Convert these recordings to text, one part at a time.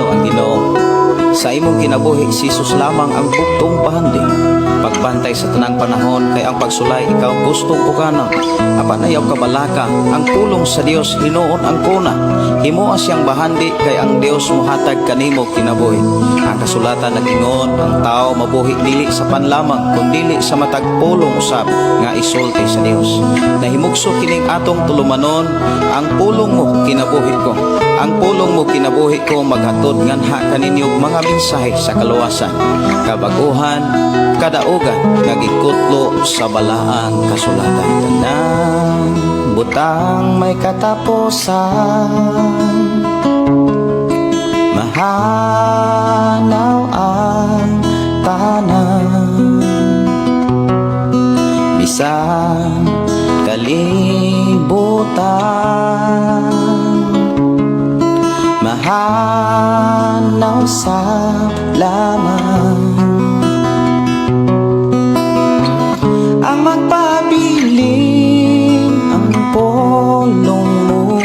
plano ang Ginoo. Sa imong kinabuhi, si Jesus lamang ang bugtong bahandi. Pagbantay sa tanang panahon kay ang pagsulay ikaw gustong uganon. Apan ayaw kabalaka, ang pulong sa Dios hinuon ang kuna. Himoa siyang bahandi kay ang Dios mohatag kanimo kinabuhi. Ang kasulatan nag-ingon, ang tao mabuhi dili sa pan lamang kundili sa matag pulong usab nga isulti sa Dios. Nahimugso kining atong tulumanon, ang pulong mo kinabuhi ko. Ang pulong mo kinabuhi ko maghatod nganha kaninyo mga mensahe sa kaluwasan, kabaguhan, kadaugan nga gikutlo sa balaang kasulatan. Tanang butang may katapusan, mahanaw ang tanan, bisan kalibutan, mahanaw sa laman. Ang magpabilin ang pulong mo,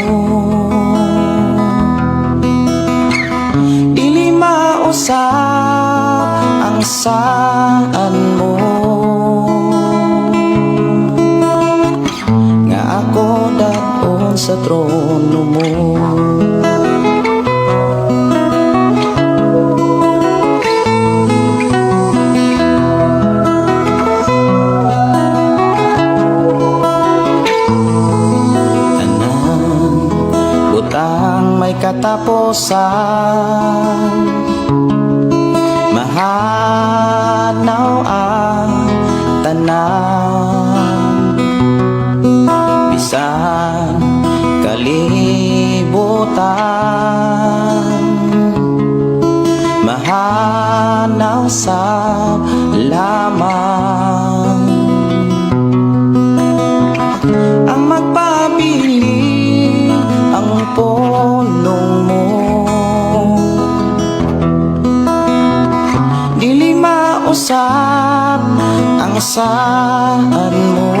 dili mausap ang saan mo, nga ako daton sa trono mo. Tanan butang may katapusan, mahanaw ang tanan, bisan kalibutan, mahanaw sa lamang. Ang magpabilin ang pulong mo, dili mausap ang saan mo,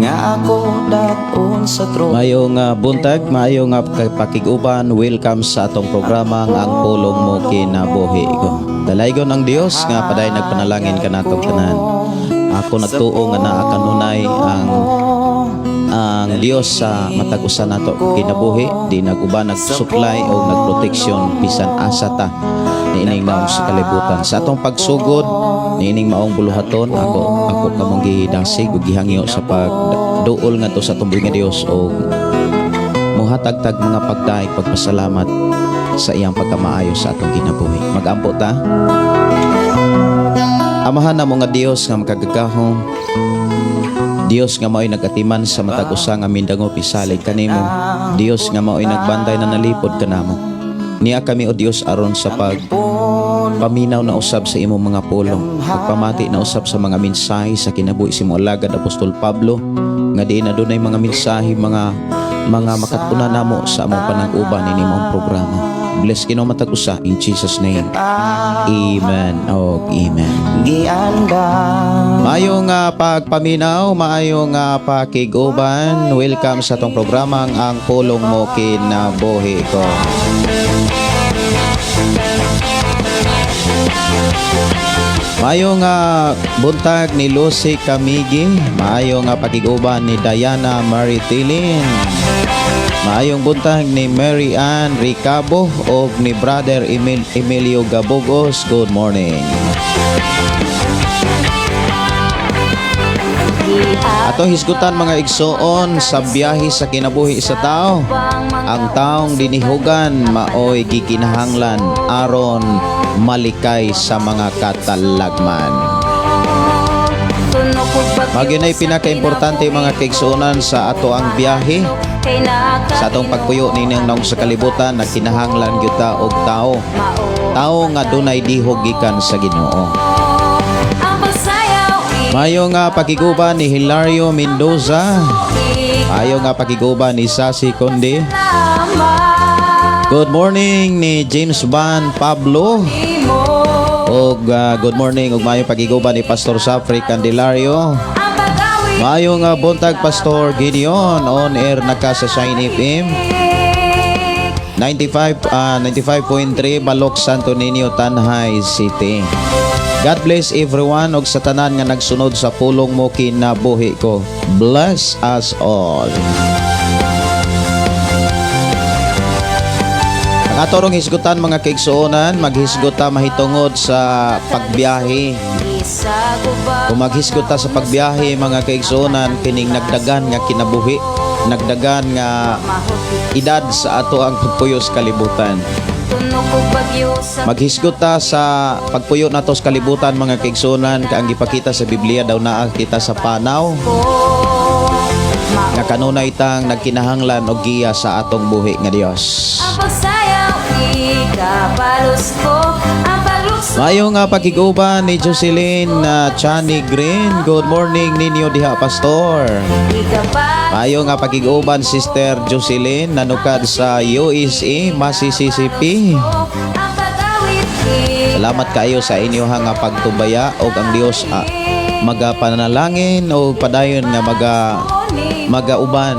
nga ako daton sa trono. Maayong buntag, maayong pakig-uban, welcome sa atong programa nga Ang Pulong Mo Kinabuhi Ko. Dalaygon ang Dios nga paday nagpanalangin kanatong tanan. Ako nagtuo nga naa kanunay ang Dios sa matag usa nato kinabuhi, di nag-uban, nag-supply o nagproteksyon bisan asa ta niining naong sa kalibutan. Sa atong pagsugod niining maong buluhaton, ako kamong gidasig ug gihangyo sa pagduol ngadto sa atong buhi nga Dios og muhatag tag mga pagdaig, pagpasalamat sa iyang pagkamaayo sa atong kinabuhi. Magampo ta. Amahan namo nga Dios nga makagagahom, Dios nga mao'y nagatiman sa matag usa nga mindangop isalig kanimo. Dios nga mao'y nagbantay na nalipod kanamo. Niya kami, o Dios, aron sa pag paminaw na usab sa imong mga pulong, pagpamati na usab sa mga mensahe sa kinabuhi sa imong alagad Apostol Pablo, nga diin adunay mga mensahe, mga makatunan namo sa among panag-uban ini maong programa. Bless Ginoo matag usa in Jesus' name. Amen og amen. Giandam. Maayong pagpaminaw, maayong pakig-uban. Welcome sa atong programang Ang Pulong Mo Kinabuhi Ko. Maayong buntag ni Lucy Kamigi, maayong pakig-uban ni Diana Maritilin. Maayong buntag ni Mary Ann Ricabo og ni Brother Emilio Gabugos. Good morning. Atong hisgutan, mga igsoon, sa biyahe sa kinabuhi sa tao. Ang taong dinihugan maoy gikinahanglan aron malikay sa mga katalagman. Magyunay pinakaimportante, mga kaigsuonan, sa ato ang biyahe sa atong pagpuyo nining naong sa kalibutan, nagkinahanglan gyud ta og tao. Tao nga dunay dihog gikan sa Ginoo. Mayo nga pakiguban ni Hilario Mendoza. Mayo nga pakiguban ni Sasi Conde. Good morning ni James Van Pablo. Og good morning ug maayong pakiguban ni Pastor Safri Candelario. Maayong buntag, Pastor Gideon, on air na ka sa Shine FM. 95.3 Balok, Santo Niño, Tanjay City. God bless everyone og sa tanan nga nagsunod sa pulong mo kinabuhi ko. Bless us all. Ang atorong hisgutan, mga kaigsuonan, maghisgot ta mahitungod sa pagbiyahe. Kung maghisgot ta sa pagbiyahe, mga kaigsuonan, kining nagdagan nga kinabuhi, nagdagan nga edad sa ato ang pagpuyo sa kalibutan. Maghisgot ta sa pagpuyo nato sa kalibutan, mga kaigsuonan, kay ang gipakita sa Biblia daw naa kita sa panaw nga kanunay tang nagkinahanglan og giya sa atong buhi nga Dios. Ang pagsayaw, ikapalos ko. Ang paglukso. Maayo nga pakiguban ni Jocelyn na Chani Green. Good morning ninyo diha, Pastor. Ikapalos. Maayo nga pakiguban, Sister Jocelyn, nanukad sa USA, Mississippi. Ang pag-awit. Salamat kaayo sa inyo nga pagtubaya og ang Dios magapanalangin o padayon nga magauban,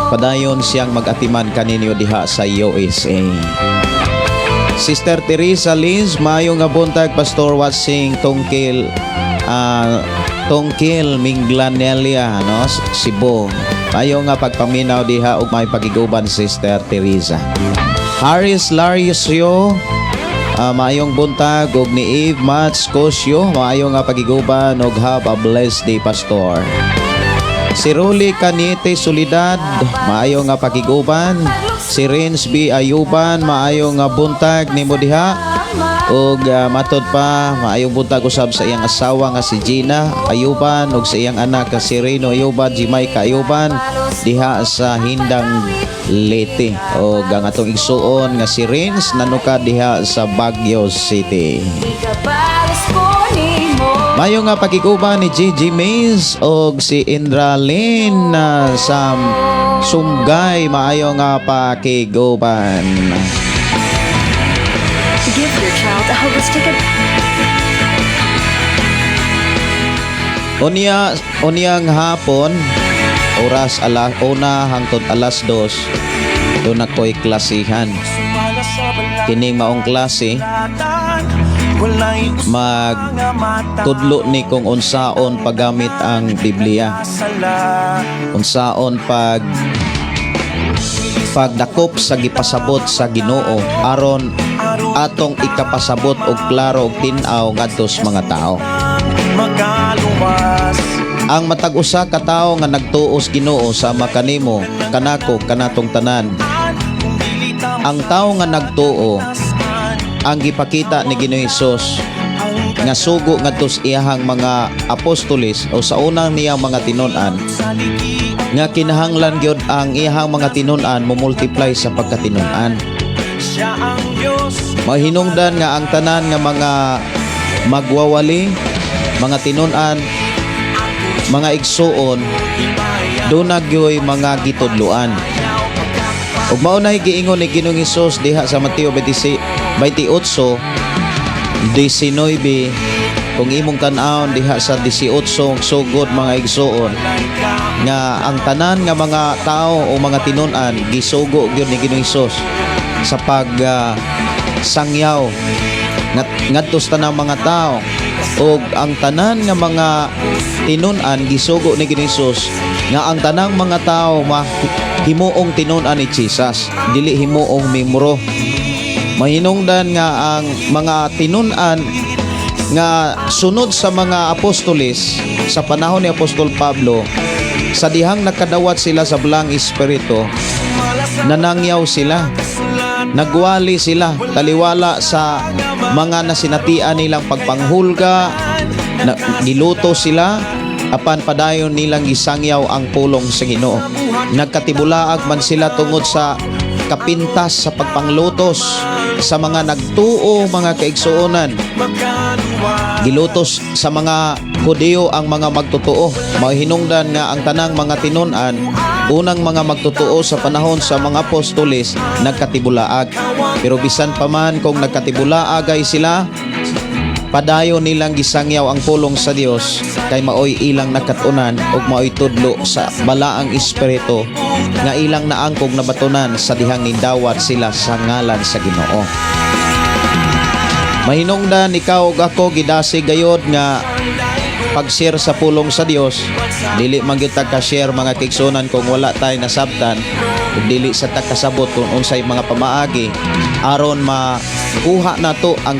padayon siyang magatiman kaninyo diha sa USA. Sister Teresa Liz, maayo nga buntag, Pastor, watching Tungkil Minglanelia, no, Cebu. Maayo nga pagpaminaw diha ug may pagiguban, Sister Teresa. Harris Lariosio, maayong buntag, ug ni Eve Mats Cosio, maayo nga pagiguban ug have a blessed day, Pastor. Si Rolly Caniete Solidad, maayo nga pakiguban. Si Renz B. Ayuban, maayo nga buntag nimo diha. Ug matod pa, maayong buntag usab sa iyang asawa nga si Gina Ayuban ug sa iyang anak nga si Reno Ayuban, Jamaica Ayuban diha sa Hindang, Leyte. Ug ang atong igsuon nga si Renz nanukad diha sa Baguio City. Ikapalos ko nimo. Mayo nga pakiguban ni Gigi Mays og si Indra Lynn sa Sumgay, maayo nga pakiguban. Give your child a holistic Unya unyang hapon oras 1:00 hangtod 2:00 duna ko'y klasihan. Kining maong klase, mag tudlo ni kung unsaon paggamit ang Biblia. Unsaon pagdakop sa gipasabot sa Ginoo aron atong ikapasabot og klaro og tin-aw ngadto sa mga tao. Ang matag usa ka tawo nga nagtuo sa Ginoo, sama kanimo, kanako, kanatong tanan. Ang tawo nga nagtuo, ang gipakita ni Ginoo Hesus nga sugo ngadto sa iyahang mga apostoles o sa unang niyang mga tinun-an nga kinahanglan gyud ang iyahang mga tinun-an mo multiply sa pagkatinun-an. Mahinungdan nga ang tanan nga mga magwawali, mga tinun-an, mga igsuon, duna gyoy mga gitudloan. Ug mao nay giingon ni Ginoong Hesus diha sa Mateo 26, 28, 19, kung imong tan-awon diha sa 18 sugod, mga igsuon, nga ang tanan nga mga tao o mga tinun-an gisugo gyud ni Ginoong Hesus sa pag sangyaw ngadto sa tanang mga tao, ug ang tanan nga mga tinun-an gisugo ni Ginoong Hesus nga ang tanang mga tao mahimuong tinun-an ni Jesus, dili himuong membro. Mahinungdan nga ang mga tinun-an nga sunod sa mga apostoles sa panahon ni Apostol Pablo, sa dihang nakadawat sila sa Balaang Espiritu, nanangyaw sila, nagwali sila taliwala sa mga nasinatian nilang pagpanghulga na, giluto sila, apan padayon nilang gisangyaw ang pulong sa Ginoo. Nagkatibulaag man sila tungod sa kapintas sa pagpanglutos sa mga nagtuo, mga kaigsuonan. Gilutos sa mga Hudiyo ang mga magtotoo. Mahinungdan nga ang tanang mga tinun-an, unang mga magtotoo sa panahon sa mga apostoles, nagkatibulaag. Pero bisan pa man kung nagkatibulaag ay sila, Padayon nilang gisangyaw ang pulong sa Dios kay maoy ilang nakat-unan ug maoy tudlo sa balaang espiritu nga ilang naangkog nabatunan sa dihang nidawat sila sa ngalan sa Ginoo. Mahinungdan ikaw ug ako, gidasig gayod nga pag-share sa pulong sa Dios. Dili man gyud ta ka-share, mga kaigsuonan, kung wala tay nasabtan ug dili sa ta kasabot kung unsay mga pamaagi aron makuha nato ang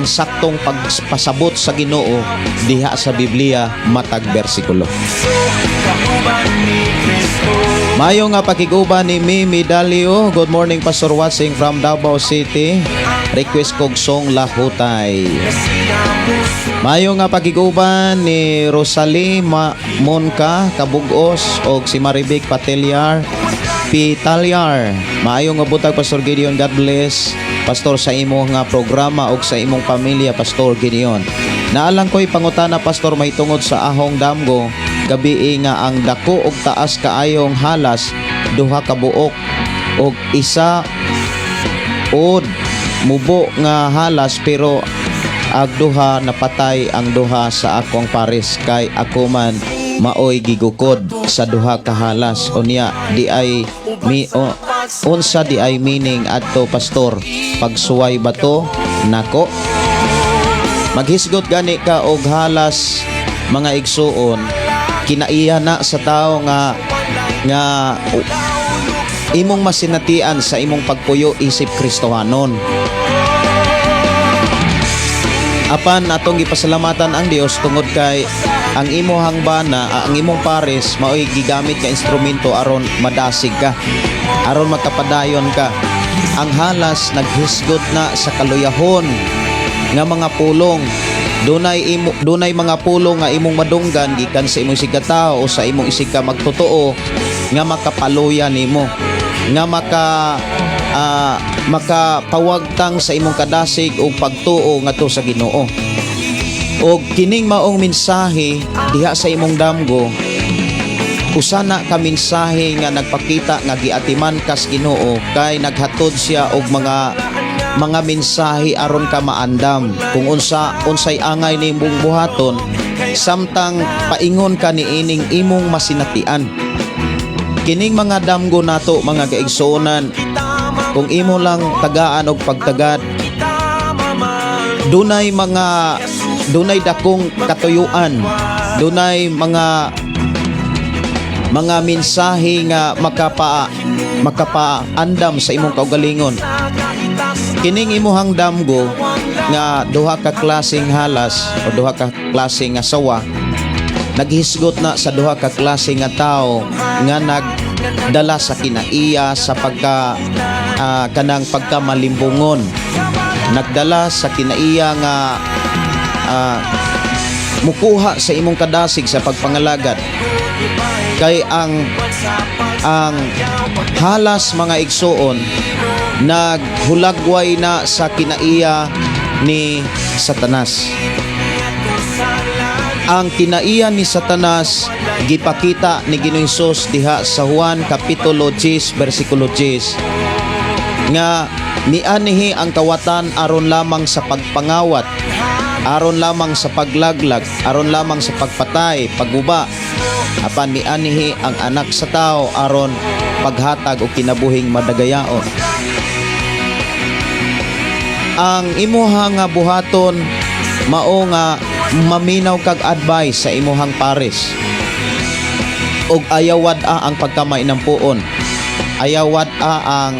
saktong pagpasabot sa Ginoo diha sa Biblia matag bersikulo. Mayo nga pakiguban ni Mimi Dalio. Good morning, Pastor, watching from Davao City. Request kog song Lahutay. Mayo nga pakiguban ni Rosalie Monka Kabugos og si Marivic Pateliar Pitaliar. Maayo nga buntag, Pastor Gideon. God bless, Pastor, sa imo nga programa og sa imong pamilya, Pastor Gideon. Naa lang ko'y pangutana, Pastor, mahitungod sa ahong damgo gabii nga ang dako og taas kaayong halas duha ka buok og isa od mubo nga halas, pero ag duha napatay ang duha sa akong pares kay ako man maoy gigukod sa duha ka halas. Unya di ay mi o, unsa di ay meaning adto, Pastor? Pagsuway ba to nako? Maghisgot gani ka og halas, mga igsuon, kinaiya na sa tao nga nga imong masinatian sa imong pagpuyo isip Kristohanon. Apan atong gipasalamatan ang Dios tungod kay ang imuhang bana, ang imong pares maoy gigamit nga instrumento aron madasig ka, aron makapadayon ka. Ang halas naghisgot na sa kaluyahon nga mga pulong. Dunay mga pulong nga imong madunggan gikan sa imong isigkatao o sa imong isigka magtotoo nga makapaluya nimo, nga makapawagtang sa imong kadasig o pagtuo ngadto sa Ginoo. Og kining maong mensahe diha sa imong damgo, usa na ka mensahe nga nagpakita nga giatiman kas Ginoo kay naghatod siya og mga mensahe aron ka maandam kung unsay angay nimong buhaton samtang paingon ka niining imong masinatian. Kining mga damgo nato, mga kaigsuonan, kung imo lang tagaan og pagtagad, dunay dakong katuyuan, dunay mga mensahe nga makapaandam sa imong kaugalingon. Kining imuhang damgo nga duha ka klaseng halas o duha ka klase nga sawa, naghisgot na sa duha ka klase nga tao nga nagdala sa kinaiya sa pagka kanang pagkamalimbungon, nagdala sa kinaiya nga mukuha sa imong kadasig sa pagpangalagad, kay ang halas, mga igsuon, naghulagway na sa kinaiya ni Satanas. Ang kinaiya ni Satanas gipakita ni Ginoong Hesus diha sa Juan kapitulo 10 bersikulo 10 nga mianhi ang kawatan aron lamang sa pagpangawat, aron lamang sa paglaglag, aron lamang sa pagpatay, pagguba. Apan mianhi ang Anak sa Tao aron paghatag og kinabuhing madagayaon. Ang imuha nga buhaton mao nga maminaw kag advice sa imuhang pares og ayaw wad-a ang pagkamainampuon, ayaw wad-a ang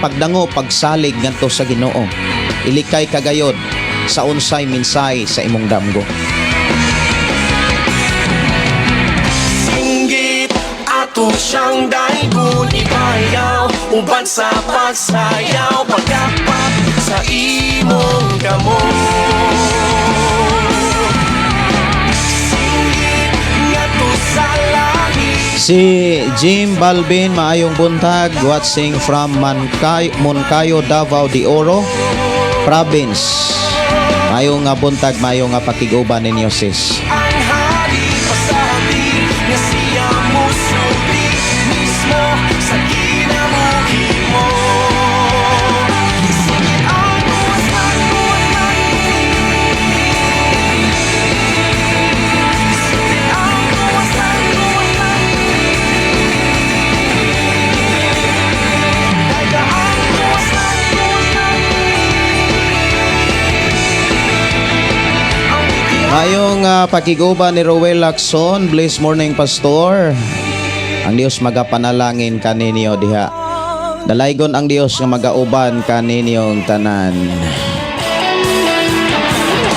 pagdango, pagsalig ngadto sa Ginoo. Ilikay kagayod sa unsay mensahe sa imong damgo. Singgit ato siyang daygon, ibayaw uban sa pagsayaw, pagdapat sa imong kamot. Singgit ngadto sa langit. Si Jim Balvin, maayong buntag, watching from Moncayo, Davao de Oro Province. Maayong nga buntag, maayong nga pakig-uban ninyo, sis. Ang hari pasati nga siya musulti mismo sa kinabuhi mo. Singit ang buhat. nga pakiguban ni Rowel Lacson. Bless morning, Pastor. Ang Dios magapanalangin kaninyo diha. Dalaygon ang Dios nga magauban kaninyong tanan.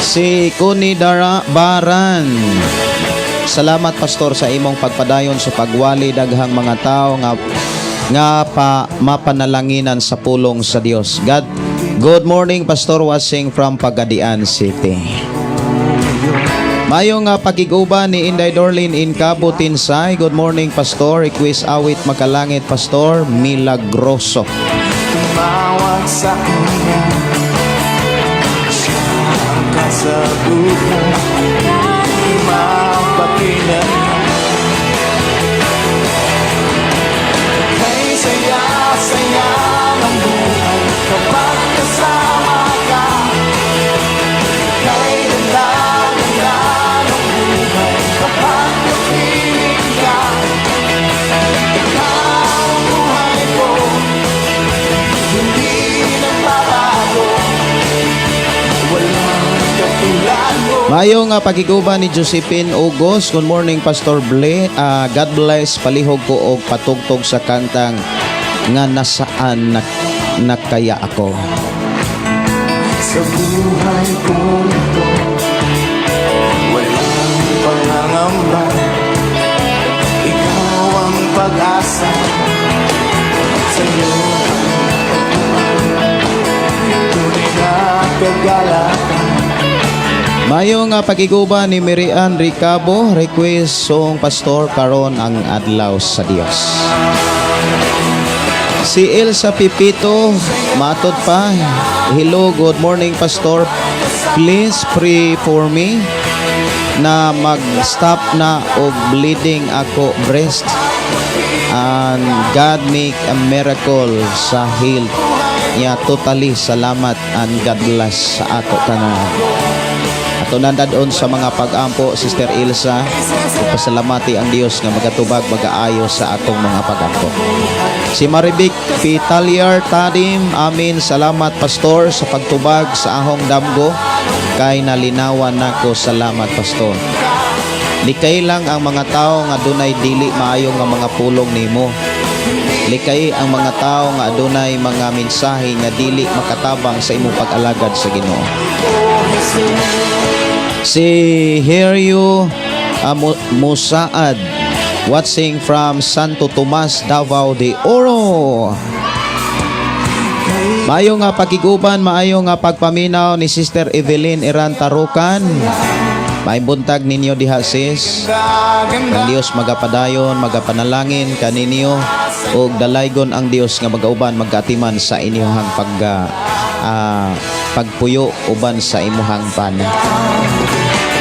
Si Kuni Dara Baran. Salamat, Pastor, sa imong pagpadayon sa pagwali daghang mga tao nga nga pa mapanalanginan sa pulong sa Dios. God, good morning, Pastor, watching from Pagadian City. Mayo nga pakiguban ni Inday Dorlin in Cabo Tinsay. Good morning, Pastor. Request awit Makalangit, Pastor Milagroso. Tumawag sa kanya. Siya ang kasagutan. Mapakailanman. Kay saya-saya ng buhay kapag kasama ka. Kay ganda-ganda ng buhay kapag kapiling ka. Ikaw ang buhay ko. Hindi nagbabago. Walang katulad mo. Mayo nga pakiguban ni Josephine Ugos. Good morning, Pastor Ble. God bless, palihog ko og patugtog sa kantang nga "Nasaan na Kaya Ako". Sa buhay kong ito, walang pangangamba. Ikaw ang pag-asa. Sa'yo tunay na kagalakan. Mayo nga pakiguban ni Mirian Ricabo. Request song, Pastor, karon ang adlaw sa Dios. Si Elsa Pipito, matod pa. Hello, good morning, Pastor. Please pray for me na mag-stop na og bleeding ako breast and God make a miracle sa health niya totally. Salamat and God bless sa ato tanan. Ato nandadon sa mga pag-ampo, Sister Ilsa. Pasalamati ang Dios nga magatubag, magaayo sa atong mga pag-ampo. Si Marivic Pitalier Tadim, amin, salamat, Pastor, sa pagtubag sa ahong damgo kay nalinawan nako. Salamat, Pastor. Likay lang ang mga tao nga adunay dili maayo nga mga pulong nimo. Likay ang mga tao nga adunay mga mensahe nga dili makatabang sa imong pag-alagad sa Ginoo. Si Herio Musaad watching from Santo Tomas, Davao de Oro. Maayo nga pakiguban, maayo nga pagpaminaw ni Sister Evelyn Iran Tarukan. Maayong buntag ninyo diha, sis. Ang Dios magapadayon, magapanalangin kaninyo ug dalaygon ang Dios nga magauban, magatiman sa inyong pagpuyo uban sa imuhang bana.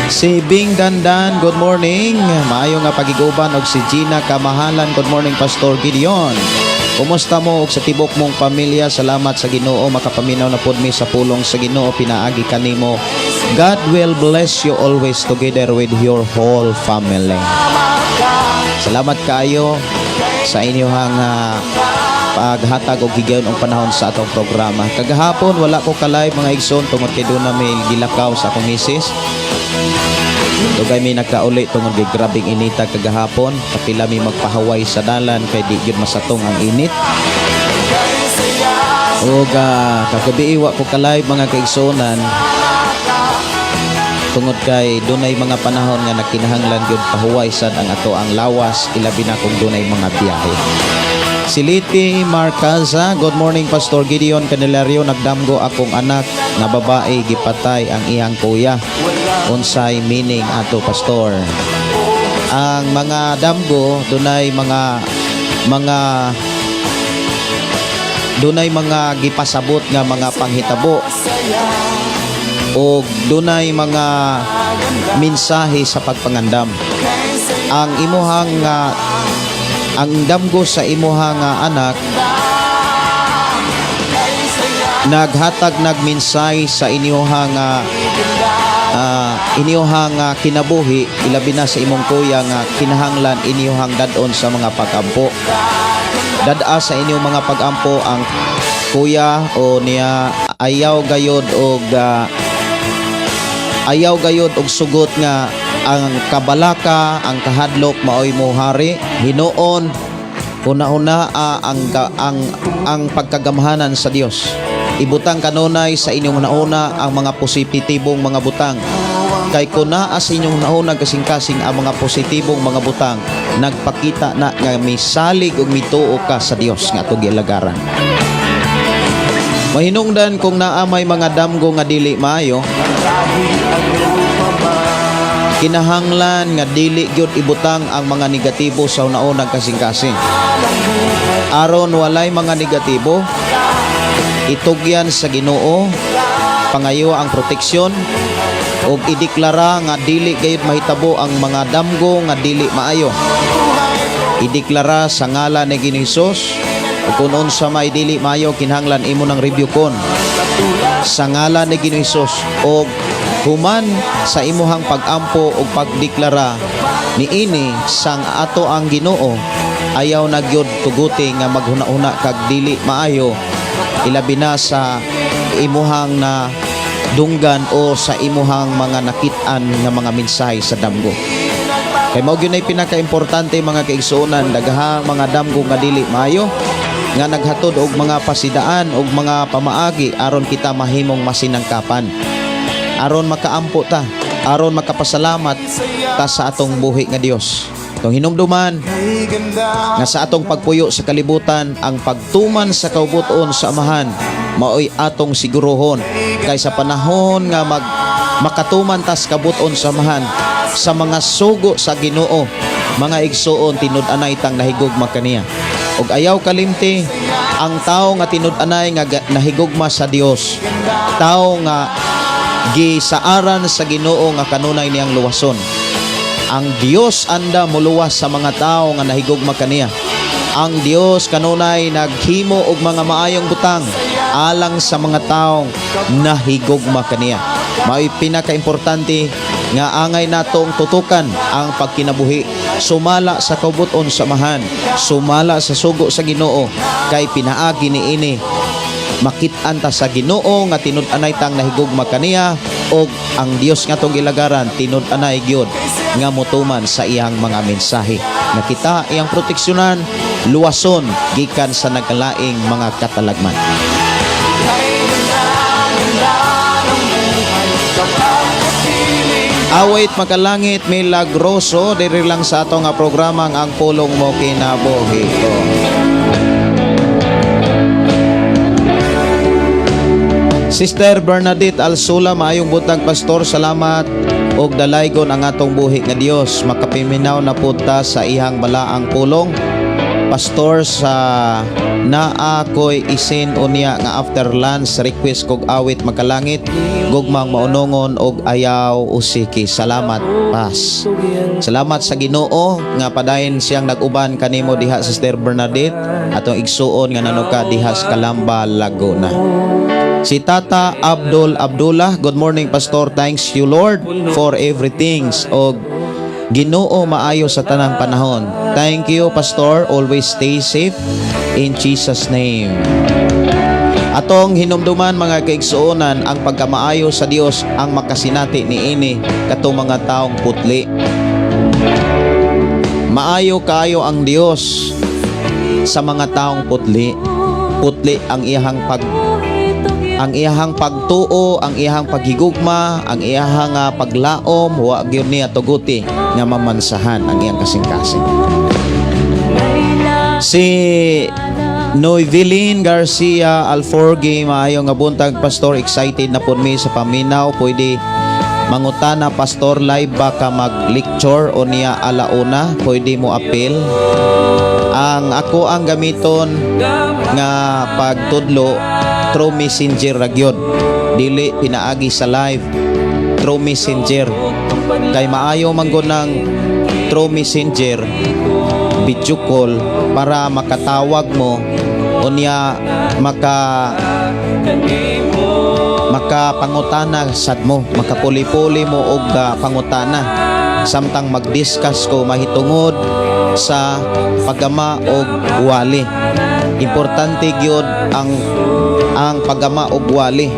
Si Bing Dandan, good morning. Maayo nga pagiguban og si Gina Kamahalan, good morning, Pastor Gideon. Kumusta mo og sa tibok mong pamilya? Salamat sa Ginoo, makapaminaw na pod mi sa pulong sa Ginoo pinaagi kanimo. God will bless you always together with your whole family. Salamat kaayo sa inyong paghatag og higayon og panahon sa atong programa. Kagahapon wala ko ka-live, mga igsoon, tungod kay doon na may gilakaw sa akong misis. Dugay mi nagkauli tungod kay grabing inita kagahapon. Kapila mi magpahaway sa dalan kay di gyud masatong ang init. Ug kagabi wa ko ka-live, mga kaigsuonan, tungod kay dunay mga panahon nga nagkinahanglan gyud pahuway sad ang ato ang lawas, ilabi na kung dunay mga biyahe. Si Liti Marcaza, good morning, Pastor Gideon Candelario, nagdamgo akong anak nga babae, gipatay ang iyang kuya. Unsay meaning ato, Pastor? Ang mga damgo dunay mga gipasabot nga mga panghitabo o dunay mga mensahe sa pagpangandam. Ang damgo sa imuhang anak naghatag nagmensahe sa inyuhang kinabuhi, ilabi na sa imong kuya, nga kinahanglan inyuhang dad-on sa mga pag-ampo. Dad-a sa inyong mga pag-ampo ang kuya o niya ayaw gayod og sugot nga Ang kabalaka, ang kahadlok maoy mohari. Hinuon una-una ang pagkagamhanan sa Dios. Ibutang kanunay sa inyong nauna ang mga positibong mga butang. Kay kung naa sa inyong nauna, kasing-kasing, ang mga positibong mga butang, nagpakita na nga misalig ug mituo ka sa Dios nga atong gialagaran. Mahinungdan kung naa may mga damgo nga dili maayo, Kahit ano pa man. Kinahanglan nga dili gyud ibutang ang mga negatibo sa una-unang kasing-kasing. Aron walay mga negatibo, itugyan sa Ginoo, pangayo ang proteksyon ug ideklara nga dili gayud mahitabo ang mga damgo nga dili maayo. Ideklara sa ngalan ni Ginoong Hesus ug kung unsa may dili maayo, kinahanglan imo nang review kon sa ngalan ni Ginoong Hesus. Og human sa imuhang pag-ampo ug pagdeklara niini sang ato ang Ginoo, ayaw na gyud tuguti nga maghuna-huna kag dili maayo, ilabi na sa imuhang na dunggan o sa imuhang mga nakit-an nga mga mensahe sa damgo. Kay mao gyud nay pinakaimportante, mga kaigsuonan. Daghang mga damgo nga dili maayo nga naghatod og mga pasidaan og mga pamaagi aron kita mahimong masinangkapan. Aron makaampo ta, aron makapasalamat ta sa atong buhi nga Dios. Atong hinumduman Kay ganda nga sa atong pagpuyo sa kalibutan, ang pagtuman sa kaubuton sa Amahan maoy atong siguruhon, kay sa panahon nga makatuman tas kabuton sa Amahan sa mga sugo sa Ginoo, mga igsuon, tinud-anay tang nahigugma kaniya. Ug ayaw kalimti, ang tao nga tinud-anay nga nahigugma sa Dios, tao nga gisaaran sa Ginoo nga kanunay niyang luwason. Ang Dios anda muluwas sa mga tao nga nahigugma kaniya. Ang Dios kanunay naghimo og mga maayong butang alang sa mga taong nahigugma kaniya. Mao'y pinakaimportante nga angay natong tutukan ang pagkinabuhi sumala sa kaubuton sa Amahan, sumala sa sugo sa Ginoo, kay pinaagi niini makit-an ta sa Ginoo nga tinud-anay tang nahigugma kaniya, og ang Dios nga atong gilagaran tinud-anay gyud nga motuman sa iyang mga mensahe nga kita iyang proteksyonan, luwason gikan sa nagkalaing mga katalagman. Kay ganda, ganda ng buhay kapag kapiling. Awit Makalangit Milagroso, diri lang sa ato nga programang Ang Pulong Mo Kinabuhi Ko. Sister Bernadette Alsula, maayong buntag, pastor, salamat og dalaygon ang atong buhi nga Dios. Makapiminaw na pud ta sa iyang balaang pulong. Pastor, sa naa ko'y isin unya nga after lunch, request kog Awit Makalangit, Gugmang Maunongon og Ayaw Usiki. Salamat, pas. Salamat sa Ginoo nga padayon siyang nag-uban kanimo diha, Sister Bernadette, atong igsuon nga nanuka diha sa Calamba, Laguna. Si Tata Abdul Abdullah, good morning, pastor. Thanks you, Lord, for everything. Og Ginoo maayo sa tanang panahon. Thank you, pastor. Always stay safe in Jesus' name. Atong hinumduman, mga kaigsuonan, ang pagkamaayo sa Dios ang makasinati niini katong mga taong putli. Maayo kaayo ang Dios sa mga taong putli. Putli ang iyahang pagtuo, ang iyahang paghigugma, ang iyahang paglaom, wa gyud niya tuguti nga mamansahan ang iyang kasing-kasing. Si Noevelyn Garcia Alforgi, maayo nga buntag, pastor. Excited na pud mi sa paminaw. Pwede mangutana, pastor, live ba ka mag-lecture o niya alauna? Pwede mo appeal? Ang ako ang gamiton nga pagtudlo, through Messenger ra gyud. Dili pinaagi sa live, through Messenger. Kay maayo man gud ng through Messenger, video call, para makatawag mo unya makapangutana sad mo, makapuli-puli mo og pangutana samtang mag-discuss ko mahitungod sa paggama og wali. Importante gyud ang paggama og wali.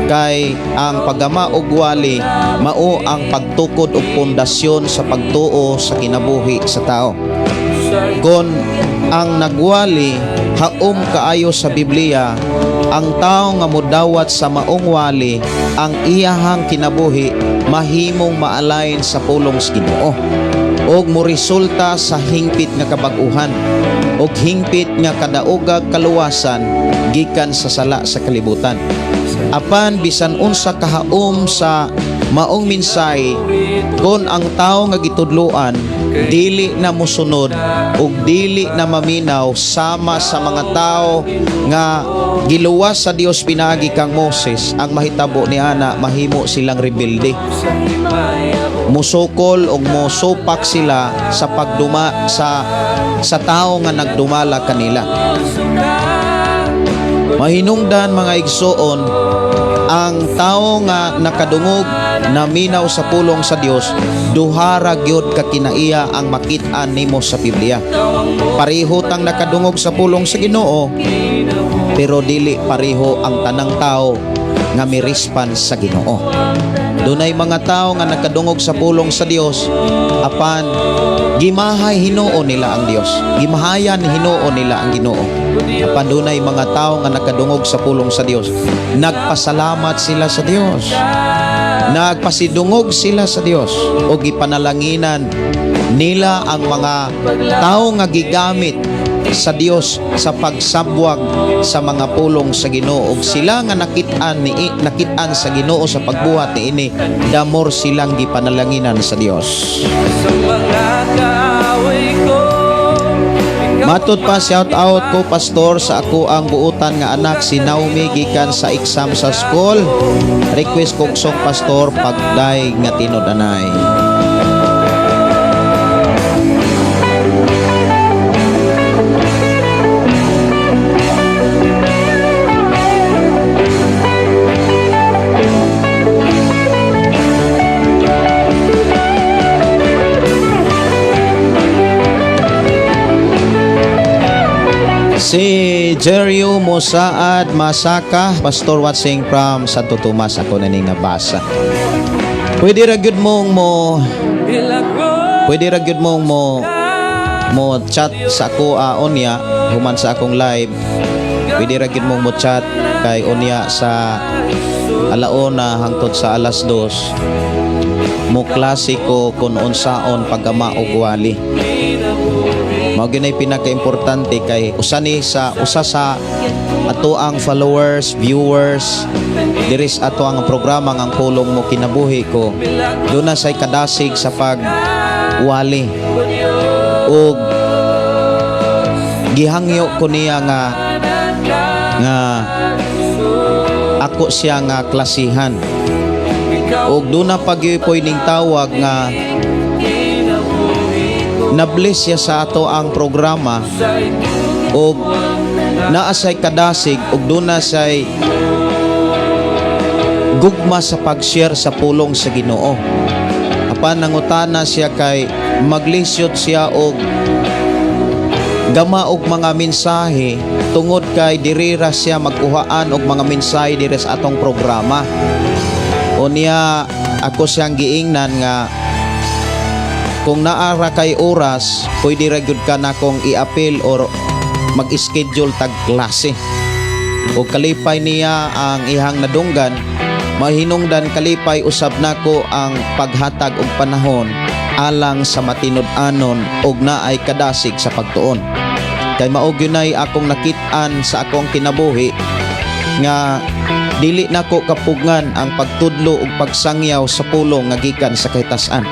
Kay ang paggama og wali mao ang pagtukod og pundasyon sa pagtuo sa kinabuhi sa tao. Kon ang nagwali haom kaayo sa Biblia, ang tao nga modawat sa maong wali, ang iyahang kinabuhi mahimong maalain sa pulong sa Ginoo og moresulta sa hingpit nga kabag-uhan og hingpit nga kadaogag kaluwasan gikan sa sala sa kalibutan. Apan bisan unsa kahaom sa maong mensahe, kon ang tao nga gitudloan dili na mosunod ug dili na maminaw sama sa mga tao nga giluwas sa Dios pinaagi kang Moses, ang mahitabo ni ana, mahimo silang rebelde, musukol og mosupak sila sa pagduma sa tao nga nagdumala kanila. Mahinungdan, mga igsoon, ang tao nga nakadungog, naminaw sa pulong sa Dios, duha ra gyud ka kinaiya ang makit-an nimo sa Biblia. Pareho tang nakadungog sa pulong sa Ginoo, pero dili pareho ang tanang tao nga miresponse sa Ginoo. Dunay mga tao nga nakadungog sa pulong sa Dios, apan gimahay hinuon nila ang Dios. Gimahayan hinuon nila ang Ginoo. Apan dunay mga tao nga nakadungog sa pulong sa Dios, nagpasalamat sila sa Dios. Nagpasidungog sila sa Dios o gipanalanginan nila ang mga tao nga gigamit sa Dios sa pagsabwag sa mga pulong sa Ginoo, ug sila nga nakit-an sa Ginoo sa pagbuhat niini, the more silang gipanalanginan sa Dios. Sa mga kaaway ko. Matod pa, shout out ko, pastor, sa ako ang buutan nga anak si Naomi gikan sa exam sa school. Request kog song, pastor, "Pagday nga Tinud-anay." Si Jerio Mosaad Masaka, pastor, watching from Santo Tomas, ako na ning nabasa. Pwede ra gyud mong mo mo chat sa ako unya human sa akong live. Pwede ra gyud mong mo chat kay unya sa alauna hangtod sa 2:00 mo klase ko kung unsaon paggama og wali. Mao gyud pinaka-importante kay usa ni sa usa sa ato ang followers, viewers diri sa ato ang programa nga Ang Pulong Mo Kinabuhi Ko. Duna say kadasig sa pag wali ug gihangyo ko niya nga ako siya nga klasihan ug duna pa gyud ning tawag nga na-bless siya sa ato ang programa ug naa say kadasig ug duna say gugma sa pag-share sa pulong sa Ginoo. Apan nangutana siya kay maglisod siya og gama og mga mensahe tungod kay diri ra siya magkuhaan og mga mensahe diri sa atong programa. Unya ako siyang giingnan nga kung naa ra kay oras, pwede ra gyud ka na akong i-appeal or mag-schedule tag klase. O kalipay niya ang ihang nadunggan, mahinungdan kalipay usab nako ang paghatag og panahon alang sa matinud-anon og naay kadasig sa pagtuon. Kay mao gyud akong nakit-an sa akong kinabuhi nga dili nako kapugngan ang pagtudlo ug pagsangyaw sa pulong nga gikan sa kahitasan.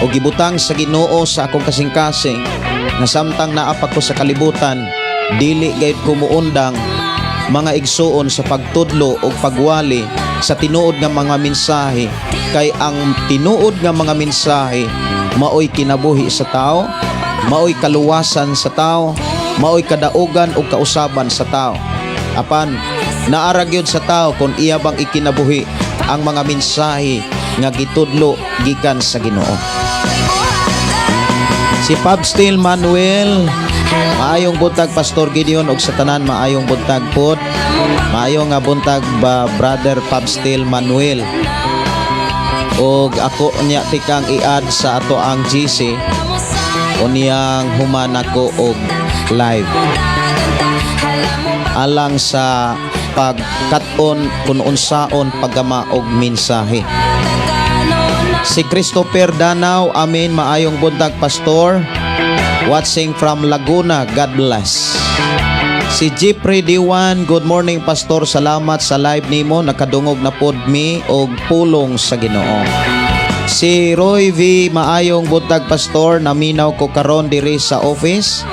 O gibutang sa Ginoo sa akong kasing-kasing nga samtang naa pa ko sa kalibutan, dili gayud ko muundang, mga igsuon, sa pagtudlo ug pagwali sa tinuod nga mga mensahe, kay ang tinuod nga mga mensahe maoy kinabuhi sa tao, maoy kaluwasan sa tao, maoy kadaugan ug kausaban sa tao. Apan naa ra gyud sa tao kung iya bang ikinabuhi ang mga mensahe nga gitudlo gikan sa Ginoo. Si Pabstil Manuel Maayong buntag, Pastor Gideon, ug sa tanan, maayong buntag pod. Maayong nga buntag ba, Brother Pabstil Manuel. Og ako unya tikang i-add sa ato ang GC unyang human ako og live alang sa pagkat-on kung unsaon paggama og mensahe. Si Christopher Danao, amen, maayong buntag, Pastor. Watching from Laguna, God bless. Si Jeffrey Diwan, good morning, Pastor, salamat sa live nimo, nakadungog na pod mi og pulong sa Ginoo. Si Roy V, maayong buntag, Pastor, naminaw ko karon diri sa office.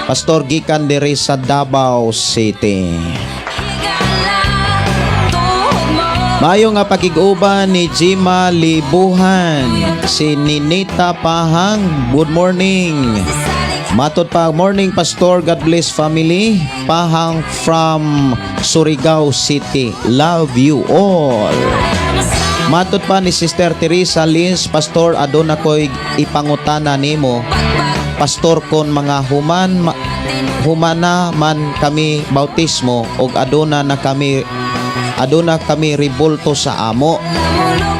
Pastor, gikan diri sa Davao City. Maayo nga pakig-uban ni Jima Libuhan. Si Ninita Pahang, good morning. Matod pa, morning, Pastor, God bless family. Pahang from Surigao City. Love you all. Matod pa ni Sister Teresa Lins, Pastor, aduna ko'y ipangutana nimo. Pastor, kon mga humana man kami bautismo og aduna kami rebulto sa amo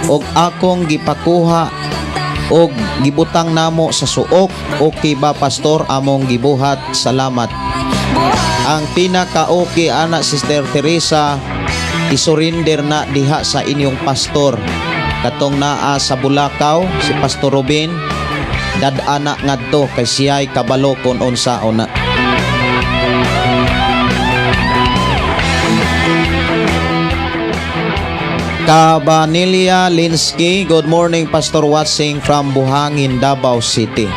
og akong gipakuha og gibutang namo sa suok, okay ba, Pastor, among gibuhat? Salamat. Ang pinaka-okay ana, Sister Teresa, isurrender na diha sa inyong pastor katong naa sa Bulacau, si Pastor Robin. Dad-ana ngadto kay siya'y kabalo kon unsaon na. Cabanilla Linsky, good morning, Pastor, watching from Buhangin, Davao City.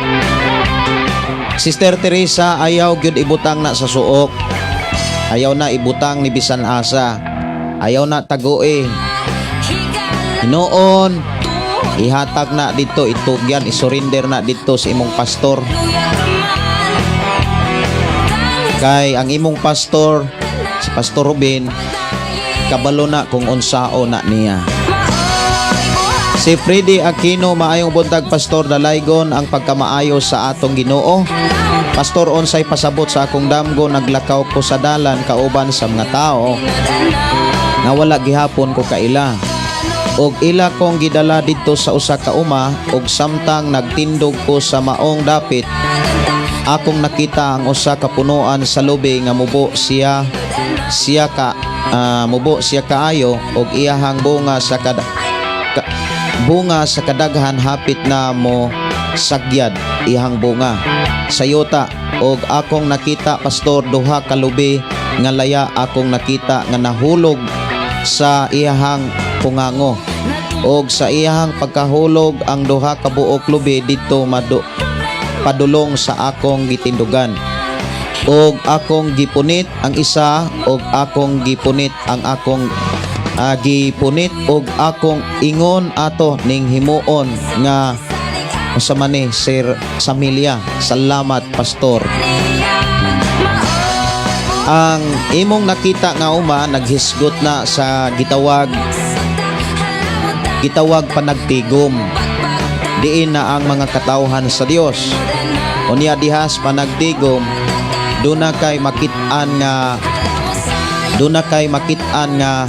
Sister Teresa, ayaw gyud ibutang na sa suok. Ayaw na ibutang ni bisan asa. Ayaw na tagoe. Noon, ihatag na dito, itugyan, isurrender na dito sa imong pastor. Kay ang imong pastor, si Pastor Ruben, kabalo na kung unsao na niya. Si Freddy Aquino, maayong buntag, Pastor, dalaygon ang pagkamaayo sa atong Ginoo. Pastor, unsay pasabot sa akong damgo? Naglakaw ko sa dalan kauban sa mga tao nga wala gihapon ko kaila. Og ila kong gidala didto sa usa ka uma, og samtang nagtindog ko sa maong dapit, akong nakita ang usa ka punuan sa lubi nga mubo siya kaayo og iyahang bunga sa kadaghan hapit na mo sagyad iyahang bunga sa yuta. Og akong nakita, Pastor, duha ka lubi nga laya akong nakita nga nahulog sa iyahang pungango, og sa iyahang pagkahulog ang duha ka buok lubi didto madu padulong sa akong gitindugan, og akong gipunit ang isa, og akong gipunit ang akong gipunit og akong ingon ato ning himuon nga unsa man ni, Sir Samilia. Salamat, Pastor. Ang imong nakita nga uma naghisgot na sa gitawag panagtigom, diin na ang mga katawhan sa Dios. Unya dihas panagtigom, duna kay makit-an nga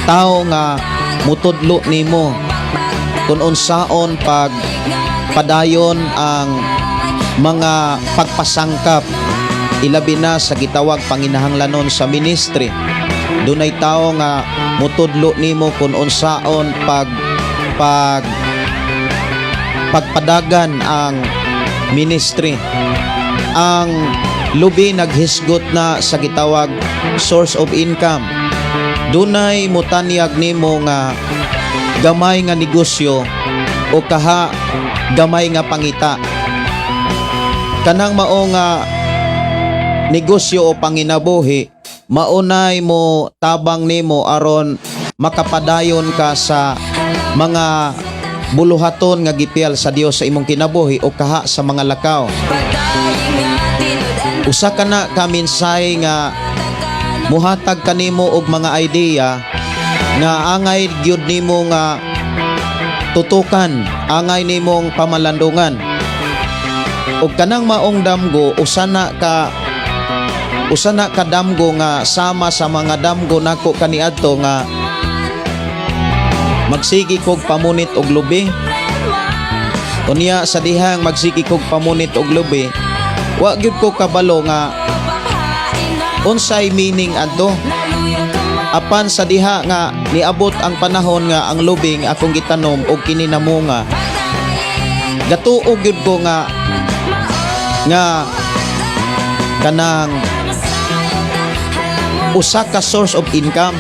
tao nga mutudlo nimo kung unsaon pag padayon ang mga pagpasangkap, ilabi na sa gitawag panginahanglanon sa ministry. Dunay tao nga mutudlo nimo kung unsaon pag pag pagpadagan ang ministry. Ang lubi naghisgot na sa gitawag source of income. Dunay mutanyag nimo nga gamay nga negosyo o kaha gamay nga pangita. Kanang mao nga negosyo o panginabuhi, maunay mo tabang nimo aron makapadayon ka sa mga buluhaton nga gipiyal sa Dios sa imong kinabuhi o kaha sa mga lakaw. Usa ka na ka mensahe nga muhatag kanimo og mga idea nga angay gyud nimo nga tutukan, angay nimong pamalandungan. Og kanang maong damgo, usa na ka damgo nga sama sa mga damgo nako kaniadto nga magsigi kog pamunit og lubi. Unya sa dihang magsigi kog pamunit og lubi, wa gyud ko kabalo nga unsay meaning adto. Apan sa diha nga niabot ang panahon nga ang lubing akong gitanom og kini namunga, gatuo gyud ko nga nga kanang usa ka source of income.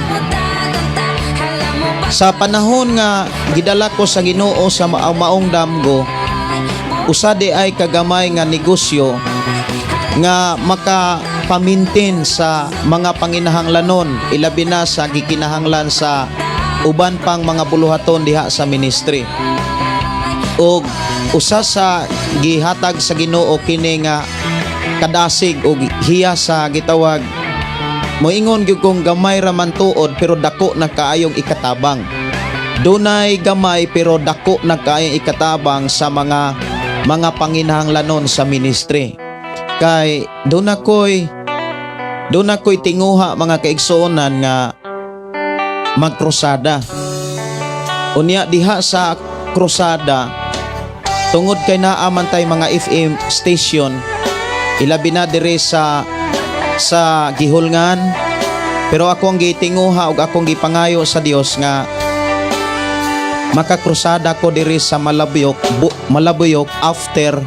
Sa panahon nga gidala ko sa Ginoo sa maong damgo, usa di ay kagamay nga negosyo nga makapamintin sa mga panginahanglanon, ilabi na sa gikinahanglan sa uban pang mga buluhaton diha sa ministry. Og usa sa gihatag sa Ginoo kini nga kadasig og hiya sa gitawag, moingon gyud kong gamay ra man tuod pero dako na kaayong ikatabang. Dunay gamay pero dako na kaayong ikatabang sa mga panginahanglanon sa ministry. Kay doon ako'y tinguha, mga kaigsuonan, nga magkrusada. Unya diha sa krusada, tungod kay naa man tay mga FM station, ilabi na diri sa Gihulngan, pero ako ang gitinguha ug akong gipangayo sa Dios nga makakrusada ko diri sa Malabuyok, Malabuyok after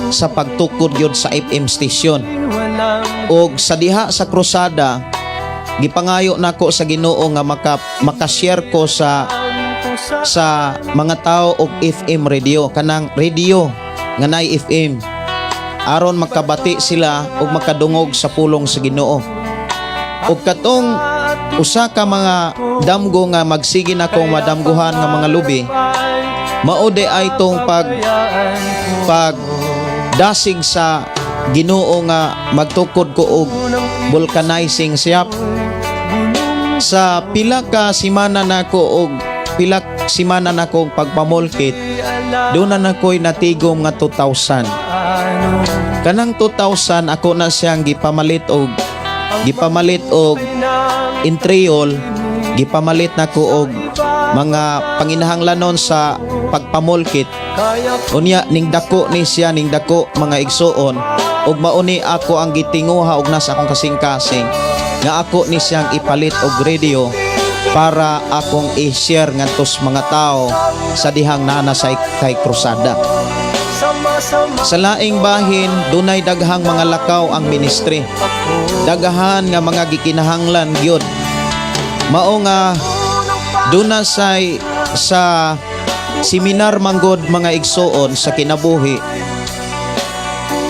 sa pagtukod gyud sa FM station. Og sa diha sa krusada, gipangayo nako sa Ginoo nga maka-share ko sa mga tao og FM radio, kanang radio nga naay FM, aron makabati sila ug makadungog sa pulong sa Ginoo. Ug katong usa ka mga damgo nga magsige na kong madamguhan nga mga lubi, mao di ay tong pag pag dasig sa Ginoo nga magtukod ko og vulcanizing shop. Sa pila ka simana nako og pila simana nako og pagpamulkit, doon na nako'y natigom nga 2,000. Kanang 2,000, ako na siyang gipamalit og intriol, gipamalit nako og mga panginahanglanon sa pagpamulkit. Unya ning dako ni siya, ning dako, mga igsuon, ug mauni ako ang gitinguha og nasa akong kasing-kasing nga ako ni siyang ipalit og radio para akong i-share ngadto sa mga tao sa dihang naa na sa kay krusada. Sa laing bahin, dunay daghang mga lakaw ang ministry. Daghan nga mga gikinahanglan gyud. Mao nga duna say sa seminar manggod, mga igsuon, sa kinabuhi.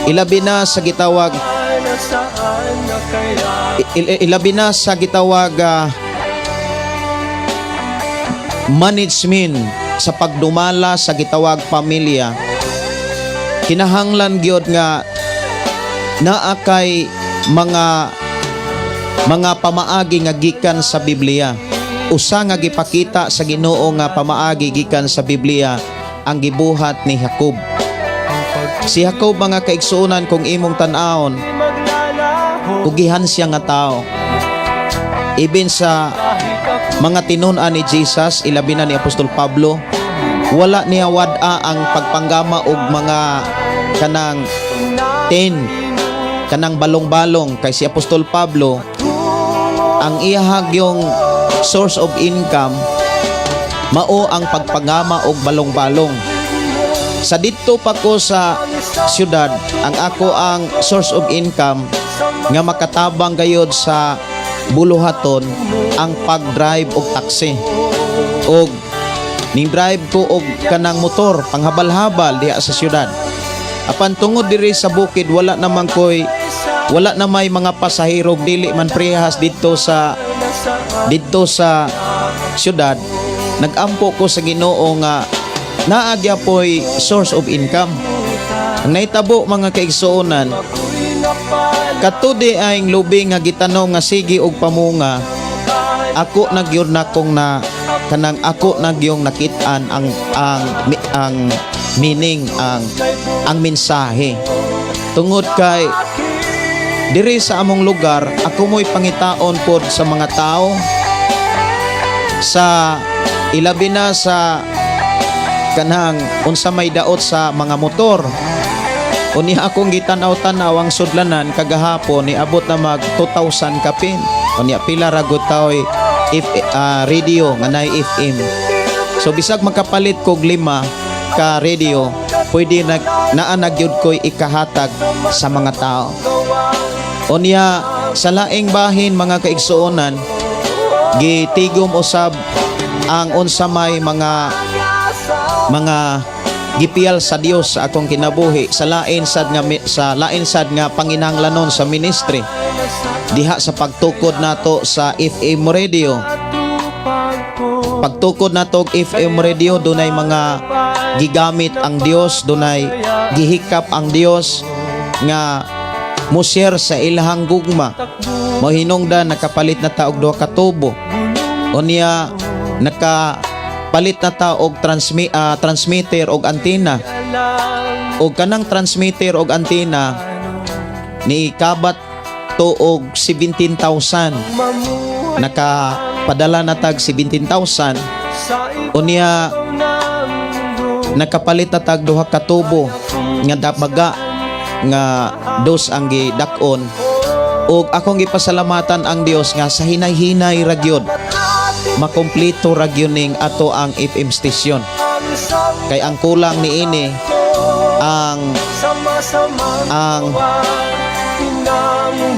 Ilabi na sa gitawag management sa pagdumala sa gitawag pamilya, kinahanglan gyud nga naa kay mga pamaagi nga gikan sa Biblia. Usa nga gipakita sa Ginoo nga pamaagi gikan sa Biblia ang gibuhat ni Jacob. Si Jacob, mga kaigsuonan, kung imong tan-awon, kugihan siya nga tao. Ibin sa mga tinun-an ni Jesus, ilabi na ni Apostol Pablo, wala niya wad-a ang pagpanggama og mga kanang tin, kanang balong-balong, kay si Apostol Pablo, ang iyahag yung source of income mao ang pagpangama og balong-balong. Sa didto pa ko sa syudad, ang ako ang source of income nga makatabang gayod sa buluhaton ang pag-drive og taxi. Og ning drive ko og kanang motor panghabal-habal diha sa syudad. Apan tungod diri sa bukid wala na may mga pasahero, dili man prehas didto sa syudad, nagampo ko sa Ginoo nga naa gyapoy source of income. Ang nahitabo, mga kaigsuonan, kato di ay lubi nga gitanom nga sige og pamunga, ako na gyud na kong na kanang ako na gyung nakit-an ang meaning, ang mensahe. Tungod kay diri sa among lugar, ako mo'y pangitaon pod sa mga tao sa ilabi na sa kanang unsa may daot sa mga motor. Unya akong gitanaw-tanaw ang sudlanan kagahapon, niabot na mag 2,000 kapin. Unya pila ra gud taoy if radio nga naay FM. So bisag makapalit kog lima ka radio, pwede nag naa na gyud ko'y ikahatag sa mga tao. Unya sa laing bahin, mga kaigsuonan, gitigom usab ang unsa may mga gipiyal sa Dios sa akong kinabuhi sa lain sad nga panginahanglanon sa ministry diha sa pagtukod nato sa FM radio. Pagtukod nato og FM radio, dunay mga gigamit ang Dios, dunay gihikap ang Dios nga mo-share sa ilahang gugma. Mohinungdan nakapalit na ta og duha ka tubo. Unya nakapalit na ta og transmitter og antenna. Og kanang transmitter og antenna ni kabat to og 17,000. Nakapadala na tag 17,000. Unya nakapalit na tag duha ka tubo nga dabaga nga dos ang gidak-on. Ug akong gipasalamatan ang Dios nga sa hinay-hinay ra gyud makumpleto ra gyud ning ato ang FM station, kay ang kulang niini ang